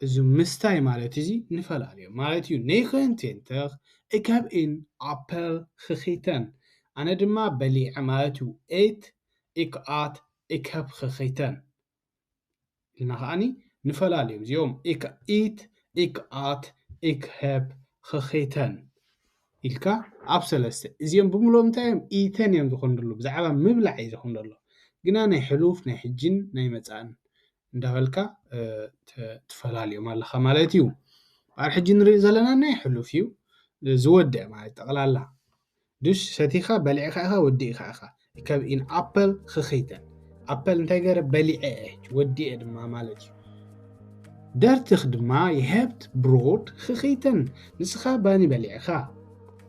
እዚ ምስታይ ማለት እዚ ንፈላለዮ ማለት እዩ። ነይኸ እንቴንትኽ፣ ኢክ ሀብ ኢን ኣፐል ኽኺተን፣ ኣነ ድማ በሊዐ ማለት እዩ። ኤት፣ ኢክ ኣት፣ ኢክ ሀብ ኽኺተን ኢልና ከዓኒ ንፈላለዮም እዚኦም። ኢክ ኢት፣ ኢክ ኣት፣ ኢክ ሀብ ኽኺተን ኢልካ ኣብ ሰለስተ። እዚኦም ብምልኦም እንታይ እዮም? ኢተን እዮም ዝኾኑ ዘለዉ። ብዛዕባ ምብላዕ እዩ ዝኾኑ ዘሎ። ግና ናይ ሕሉፍ፣ ናይ ሕጅን ናይ መጻእን እንዳበልካ፣ እ፣ ተ-፣ ትፈላልዮም ኣለኻ ማለት እዩ። እምበኣር ሕጂ ንሪኢ ዘለና ናይ ሕሉፍ እዩ። ዝወድእ ማለት ጠቕላላ። ዱሽ ሰቲኻ፣ በሊዕካ ኢኻ፣ ወዲእካ ኢኻ። ኢክ ሀብ ኢን ኣፐል ኽኺተን። ኣፐል እንታይ ገረ? በሊዐ እየ፣ ወዲኤ ድማ ማለት እዩ። ደርትኽ ድማ የሀብት ብሮድ ኽኺተን። ንስኻ ባኒ በሊዕኻ።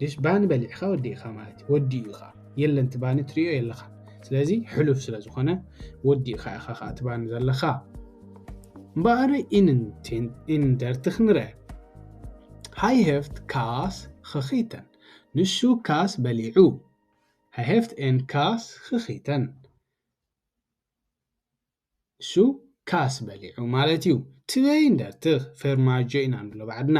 ድሽ ባኒ በሊዕኻ ወዲእኻ ማለት እዩ። ወዲኡ ኢኻ። የለን፣ እቲ ባኒ ትሪኦ የለኻ። ስለዚ ሕሉፍ ስለ ዝኾነ ወዲእኻ ኢኻ ኸዓ እቲ ባኒ ዘለኻ። እምበኣር ኢንን ቴን-፣ ኢንደርትኽ ንርአ። ሃይ ሄፍት ካስ ኽኺተን። ንሱ ካስ በሊዑ። ሃይ ሄፍት ኤን ካስ ኽኺተን። እሱ ካስ በሊዑ ማለት እዩ። ትበይን ደርትኽ ፌርማጆ ኢና ንብሎ ባዕድና።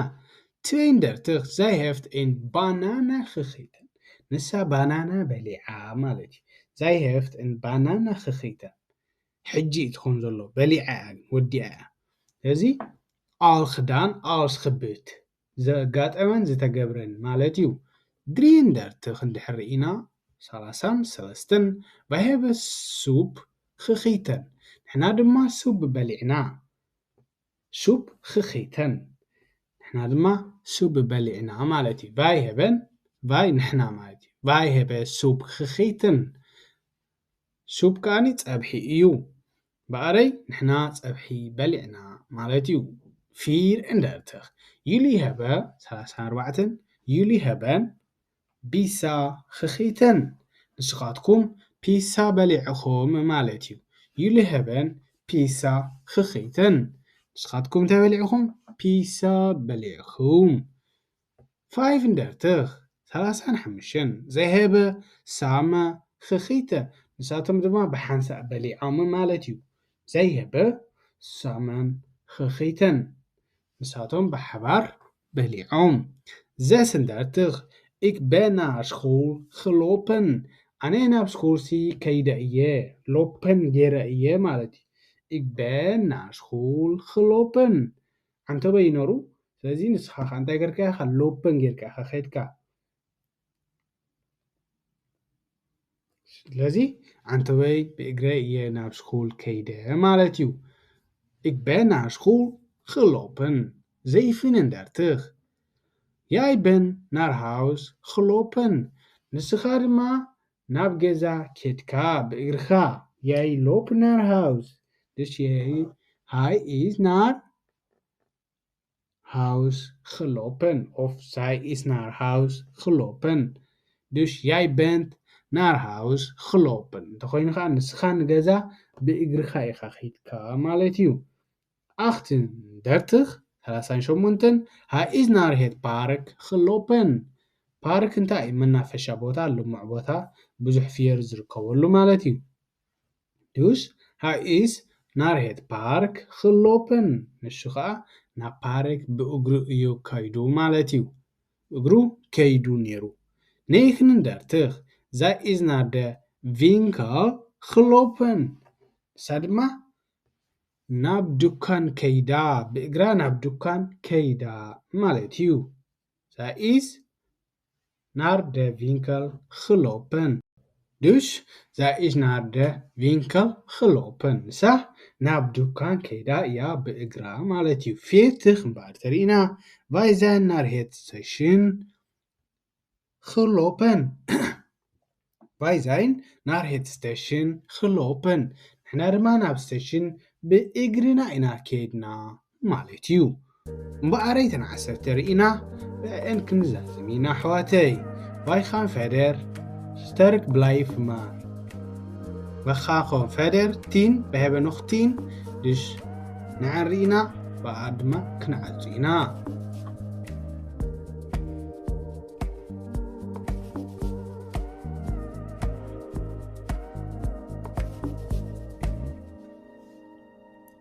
ትበይን ደርትኽ ዛይ ሄፍት ኤን ባናና ኽኺተን። ንሳ ባናና በሊዓ ማለት እዩ። ዛይ ሄፍት ኤን ባናና ኽኺተን። ሕጂ እዩ ትኾን ዘሎ። በሊዓ እያ ግን፣ ወዲኣ እያ። ስለዚ ኣል ክዳን፣ ኣል ስኽብት። ዘጋጠመን ዝተገብረን ማለት እዩ። ድሪን ደርትኽ እንድሕር ርኢና፣ ሰላሳን ሰለስተን፣ ቫይ ሄበ ሱፕ ኽኺተን። ንሕና ድማ ሱብ በሊዕና። ሱብ ኽኺተን። ንሕና ድማ ሱብ በሊዕና ማለት እዩ። ቫይ ሄበን፣ ቫይ ንሕና ማለት እዩ። ቫይ ሄበ ሱብ ኽኺተን። ሱብ ከኣኒ ጸብሒ እዩ። በኣረይ ንሕና ጸብሒ በሊዕና ማለት እዩ። ፊር እንደርትኽ። ዩሊ ሄበ ሰላሳን ኣርባዕተን፣ ዩሊ ሄበን ቢሳ ኽኺተን። ንስኻትኩም ፒሳ በሊዕኹም ማለት እዩ። ዩሊ ሄበን ፒሳ ኽኺተን። ንስኻትኩም እንታይ በሊዕኹም? ፒሳ በሊዕኹም። ፋይፍ እንደርትኽ ሰላሳን ሓሙሽተን ዘይሄበ ሳመ ኽኺተ። ንሳቶም ድማ ብሓንሳእ በሊዖም ማለት እዩ። ዘይሄበ ሳመን ኽኺተን። ንሳቶም ብሓባር በሊዖም። ዘስ እንደርትኽ፣ ik ben naar school gelopen። ኣነ ናብ ስኩልሲ ከይደ እየ። ሎፐን ገይረ እየ ማለት እዩ። Ik ben naar school gelopen። ዓንተበይ ይነሩ። ስለዚ ንስኻ ኸዓ እንታይ ገርካ ኢኻ? ሎፐን ጌርካ ኢኻ ኸይድካ። ስለዚ ዓንተበይ ብእግረይ እየ ናብ ስኩል ከይደ ማለት እዩ። Ik ben naar school gelopen. Zeven en dertig. Jij bent naar huis gelopen. ንስኻ ድማ ናብ ገዛ ኬድካ ብእግርኻ። Jij loopt naar huis. Dus hij, hij is naar huis gelopen of zij is naar huis gelopen. Dus jij bent naar huis gelopen. እንተኾይኑ ኸዓ ንስኻ ንገዛ ብእግርኻ ኢኻ ኺድካ ማለት እዩ። ኣኽትን ደርትኽ ሰላሳን ሸሞንተን፣ ሃ ኢዝ ናር ሄት ፓርክ ኽሎፐን። ፓርክ እንታይ እዩ? መናፈሻ ቦታ፣ ልሙዕ ቦታ፣ ብዙሕ ፍየር ዝርከበሉ ማለት እዩ። ዱሽ ሃ ኢዝ ናር ሄት ፓርክ ኽሎፐን። ንሱ ኸዓ ናብ ፓርክ ብእግሩ እዩ ከይዱ ማለት እዩ። እግሩ ከይዱ ነይሩ። ኔክንን ደርትኽ፣ ዛ ኢዝ ናር ደ ቪንከል ኽሎፐን። ንሳ ድማ ናብ ዱካን ከይዳ፣ ብእግራ ናብ ዱካን ከይዳ ማለት እዩ። ዛ ኢዝ ናር ደ ቪንከል ኽሎፐን። ዱሽ፣ ዛ ኢዝ ናር ደ ቪንከል ኽሎፐን። ንሳ ናብ ዱካን ከይዳ እያ ብእግራ ማለት እዩ። ፌትኽ እምበኣር ተሪእና፣ ቫይ ዛይን ናር ሄት ስቴሽን ኽሎፐን። ቫይ ዛይን ናር ሄት ስቴሽን ኽሎፐን። ንሕና ድማ ናብ ስቴሽን ብእግርና ኢና ከይድና ማለት እዩ። እምበኣረይ ተን ዓሰርተ ርኢና፣ ብኣኤን ክንዛዘም ኢና ኣሕዋተይ። ቫይ ኻን ፌደር ስተርክ ብላይፍ ማን። ቫኻ ኾን ፌደር ቲን፣ ብሄበ ኖኽ ቲን፣ ድሽ ንዓን ርኢና፣ ብኣ ድማ ክንዓጹ ኢና።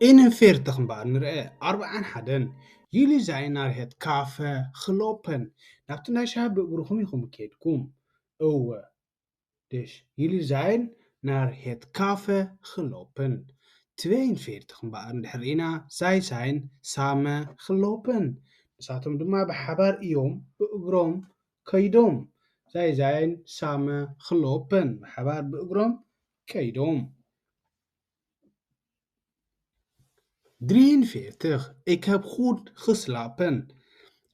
ኢንፌርትኽ እምበኣር ንርአ ኣርብዓን ሓደን። ዩሊ ዛይን ናር ሄት ካፈ ኽሎፐን። ናብቲ ናይ ሻሂ ብእግርኹም ኢኹም ከይድኩም። እወ። ድሽ ዩሊ ዛይን ናር ሄት ካፈ ኽሎፐን። ትበይን ፌርትኽ እምበኣር እንድሕር ርኢና፣ ዛይ ዛይን ሳመ ኽሎፐን። ንሳቶም ድማ ብሓባር እዮም ብእግሮም ከይዶም። ዛይ ዛይን ሳመ ኽሎፐን። ብሓባር ብእግሮም ከይዶም። ድሪን ፌርትኽ፣ ik heb goed geslapen.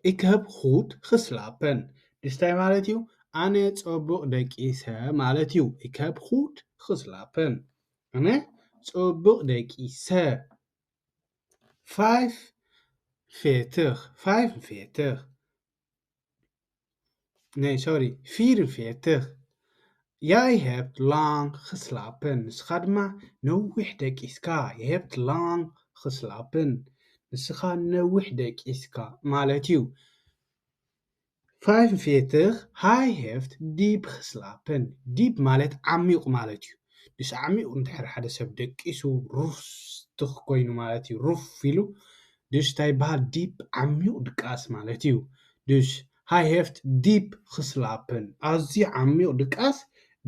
Ik heb goed geslapen. ድስታይ ማለት እዩ? ኣነ ጸቡቕ ደቂሰ ማለት እዩ። Ik heb goed geslapen. ኣነ ጸቡቕ ደቂሰ። ፋይፍ ፌርትኽ፣ ፋይፍ ፌርትኽ። ናይ ሶሪ ፊር ፌትኽ። Jij hebt lang geslapen፣ ንስኻ ድማ ነዊሕ ደቂስካ። Jij hebt lang geslapen፣ ንስኻ ነዊሕ ደቂስካ ማለት እዩ። ፋይፍ ፌትኽ። Hij heeft diep geslapen፣ ዲፕ ማለት ዓሚቕ ማለት እዩ። ድስ ዓሚቕ እንድሕር ሓደ ሰብ ደቂሱ ሩፍ ትኽ ኮይኑ ማለት እዩ። ሩፍ ኢሉ ድስ እንታይ ይበሃል? ዲፕ ዓሚቕ ድቃስ ማለት እዩ። ድስ Hij heeft diep geslapen፣ ኣዝዩ ዓሚቕ ድቃስ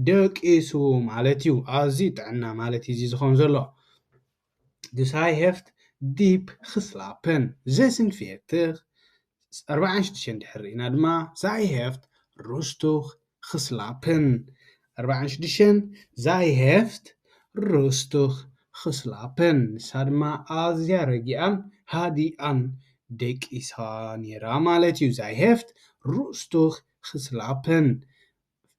ደቂሱ ማለት እዩ። ኣዝዩ ጥዕና ማለት እዩ እዚ ዝኾን ዘሎ። Dus hij heeft diep geslapen። Zesenveertig፣ ኣርባዓን ሽዱሽተን ድሕር ርኢና ድማ zij heeft rustig geslapen። ኣርባዓን ሽዱሽተን zij heeft rustig geslapen፣ ንሳ ድማ ኣዝያ ረጊኣን ሃዲኣን ደቂሳ ነይራ ማለት እዩ። Zij heeft rustig geslapen።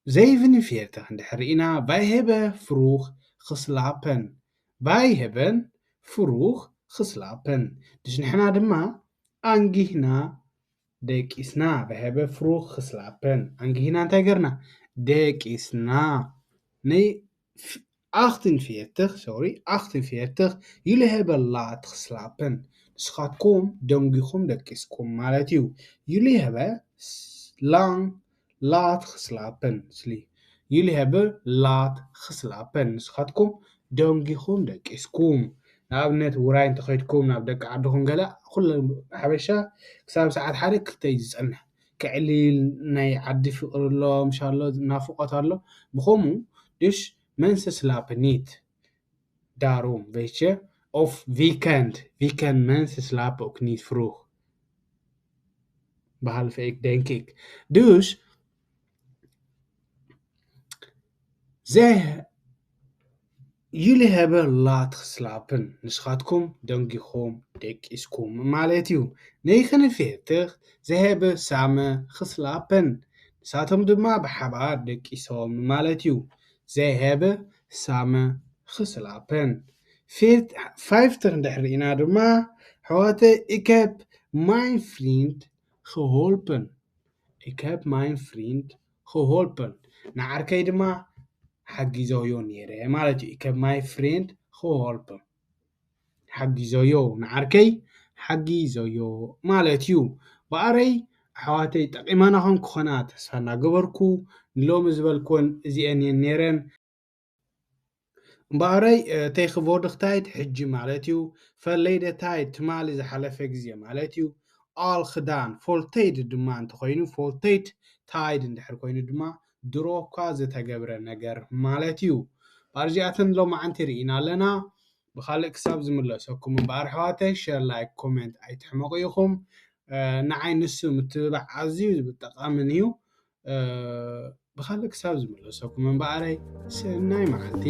Zevenenveertig እንድሕር ርኢና wij hebben vroeg geslapen። Wij hebben vroeg geslapen። ድስ ንሕና ድማ ኣንጊህና ደቂስና። Wij hebben vroeg geslapen። ኣንጊህና እንታይ ገርና? ደቂስና። ናይ ኣኽትን ፊየትኽ፣ ሶሪ፣ ኣኽትን ፊየትኽ። Jullie hebben laat geslapen። ንስኻትኩም ደንጊኹም ደቂስኩም ማለት እዩ። Jullie hebben lang laat geslapen። ስሊ Jullie hebben laat geslapen። ንስኻትኩም ደንጊኹም ደቂስኩም። ንኣብነት ውራይ እንተኸይድኩም ናብ ደቂ ዓድኹም ገለ ኩሉ ሓበሻ ክሳብ ሰዓት ሓደ ክልተ እዩ ዝጸንሕ። ክዕሊል ናይ ዓዲ ፍቕሪ ኣሎ፣ ምሻሎ ናፍቖት ኣሎ። ብኸምኡ ድሽ መንሰ ስላፕ ኒት ዳሩም ቬቸ ኦፍ ቪከንድ ቪከንድ መንሰ ስላፕ ኦክ ኒት ፍሩኽ በሃል ፈኤክ ደንኪክ ድሽ ዘ Jullie hebben laat geslapen። ንስኻትኩም ደንጊኹም ደቂስኩም ማለት እዩ። Negenenveertig, ze hebben samen geslapen። ንሳቶም ድማ ብሓባር ደቂሶም ማለት እዩ። Ze hebben samen geslapen። ፊፍቲ እንድሕር ርኢና ድማ ኣሕዋተይ ik heb mijn vriend geholpen። Ik heb mijn vriend geholpen። ንዓርከይ ድማ ሓጊዘዮ ነይረ ማለት እዩ። Ik heb mijn vriend geholpen። ሓጊዘዮ፣ ንዓርከይ ሓጊዘዮ ማለት እዩ። በኣረይ ኣሕዋተይ ጠቒመናኹም ክኾና ተስፋ እናገበርኩ ንሎሚ ዝበልኩወን እዚአን እየን ነይረን። እምበኣረይ ተይክቮርድኽታይድ ሕጂ ማለት እዩ። ፈለይደታይድ ትማሊ ዝሓለፈ ግዜ ማለት እዩ። ኣል ክዳን ፎልተይድ ድማ እንተኾይኑ ፎልተይድ ታይድ እንድሕር ኮይኑ ድማ ድሮ እኳ ዝተገብረ ነገር ማለት እዩ። ባርዚኣተን ሎማዓንቲ ርኢና ኣለና። ብኻልእ ክሳብ ዝምለሰኩም እምበኣር ኣሕዋተይ ሸር ላይክ ኮሜንት ኣይትሕመቑ ኢኹም። ንዓይ ንሱ ምትብባዕ ኣዝዩ ጠቓምን እዩ። ብኻልእ ክሳብ ዝምለሰኩም እምበኣረይ ሰናይ መዓልቲ።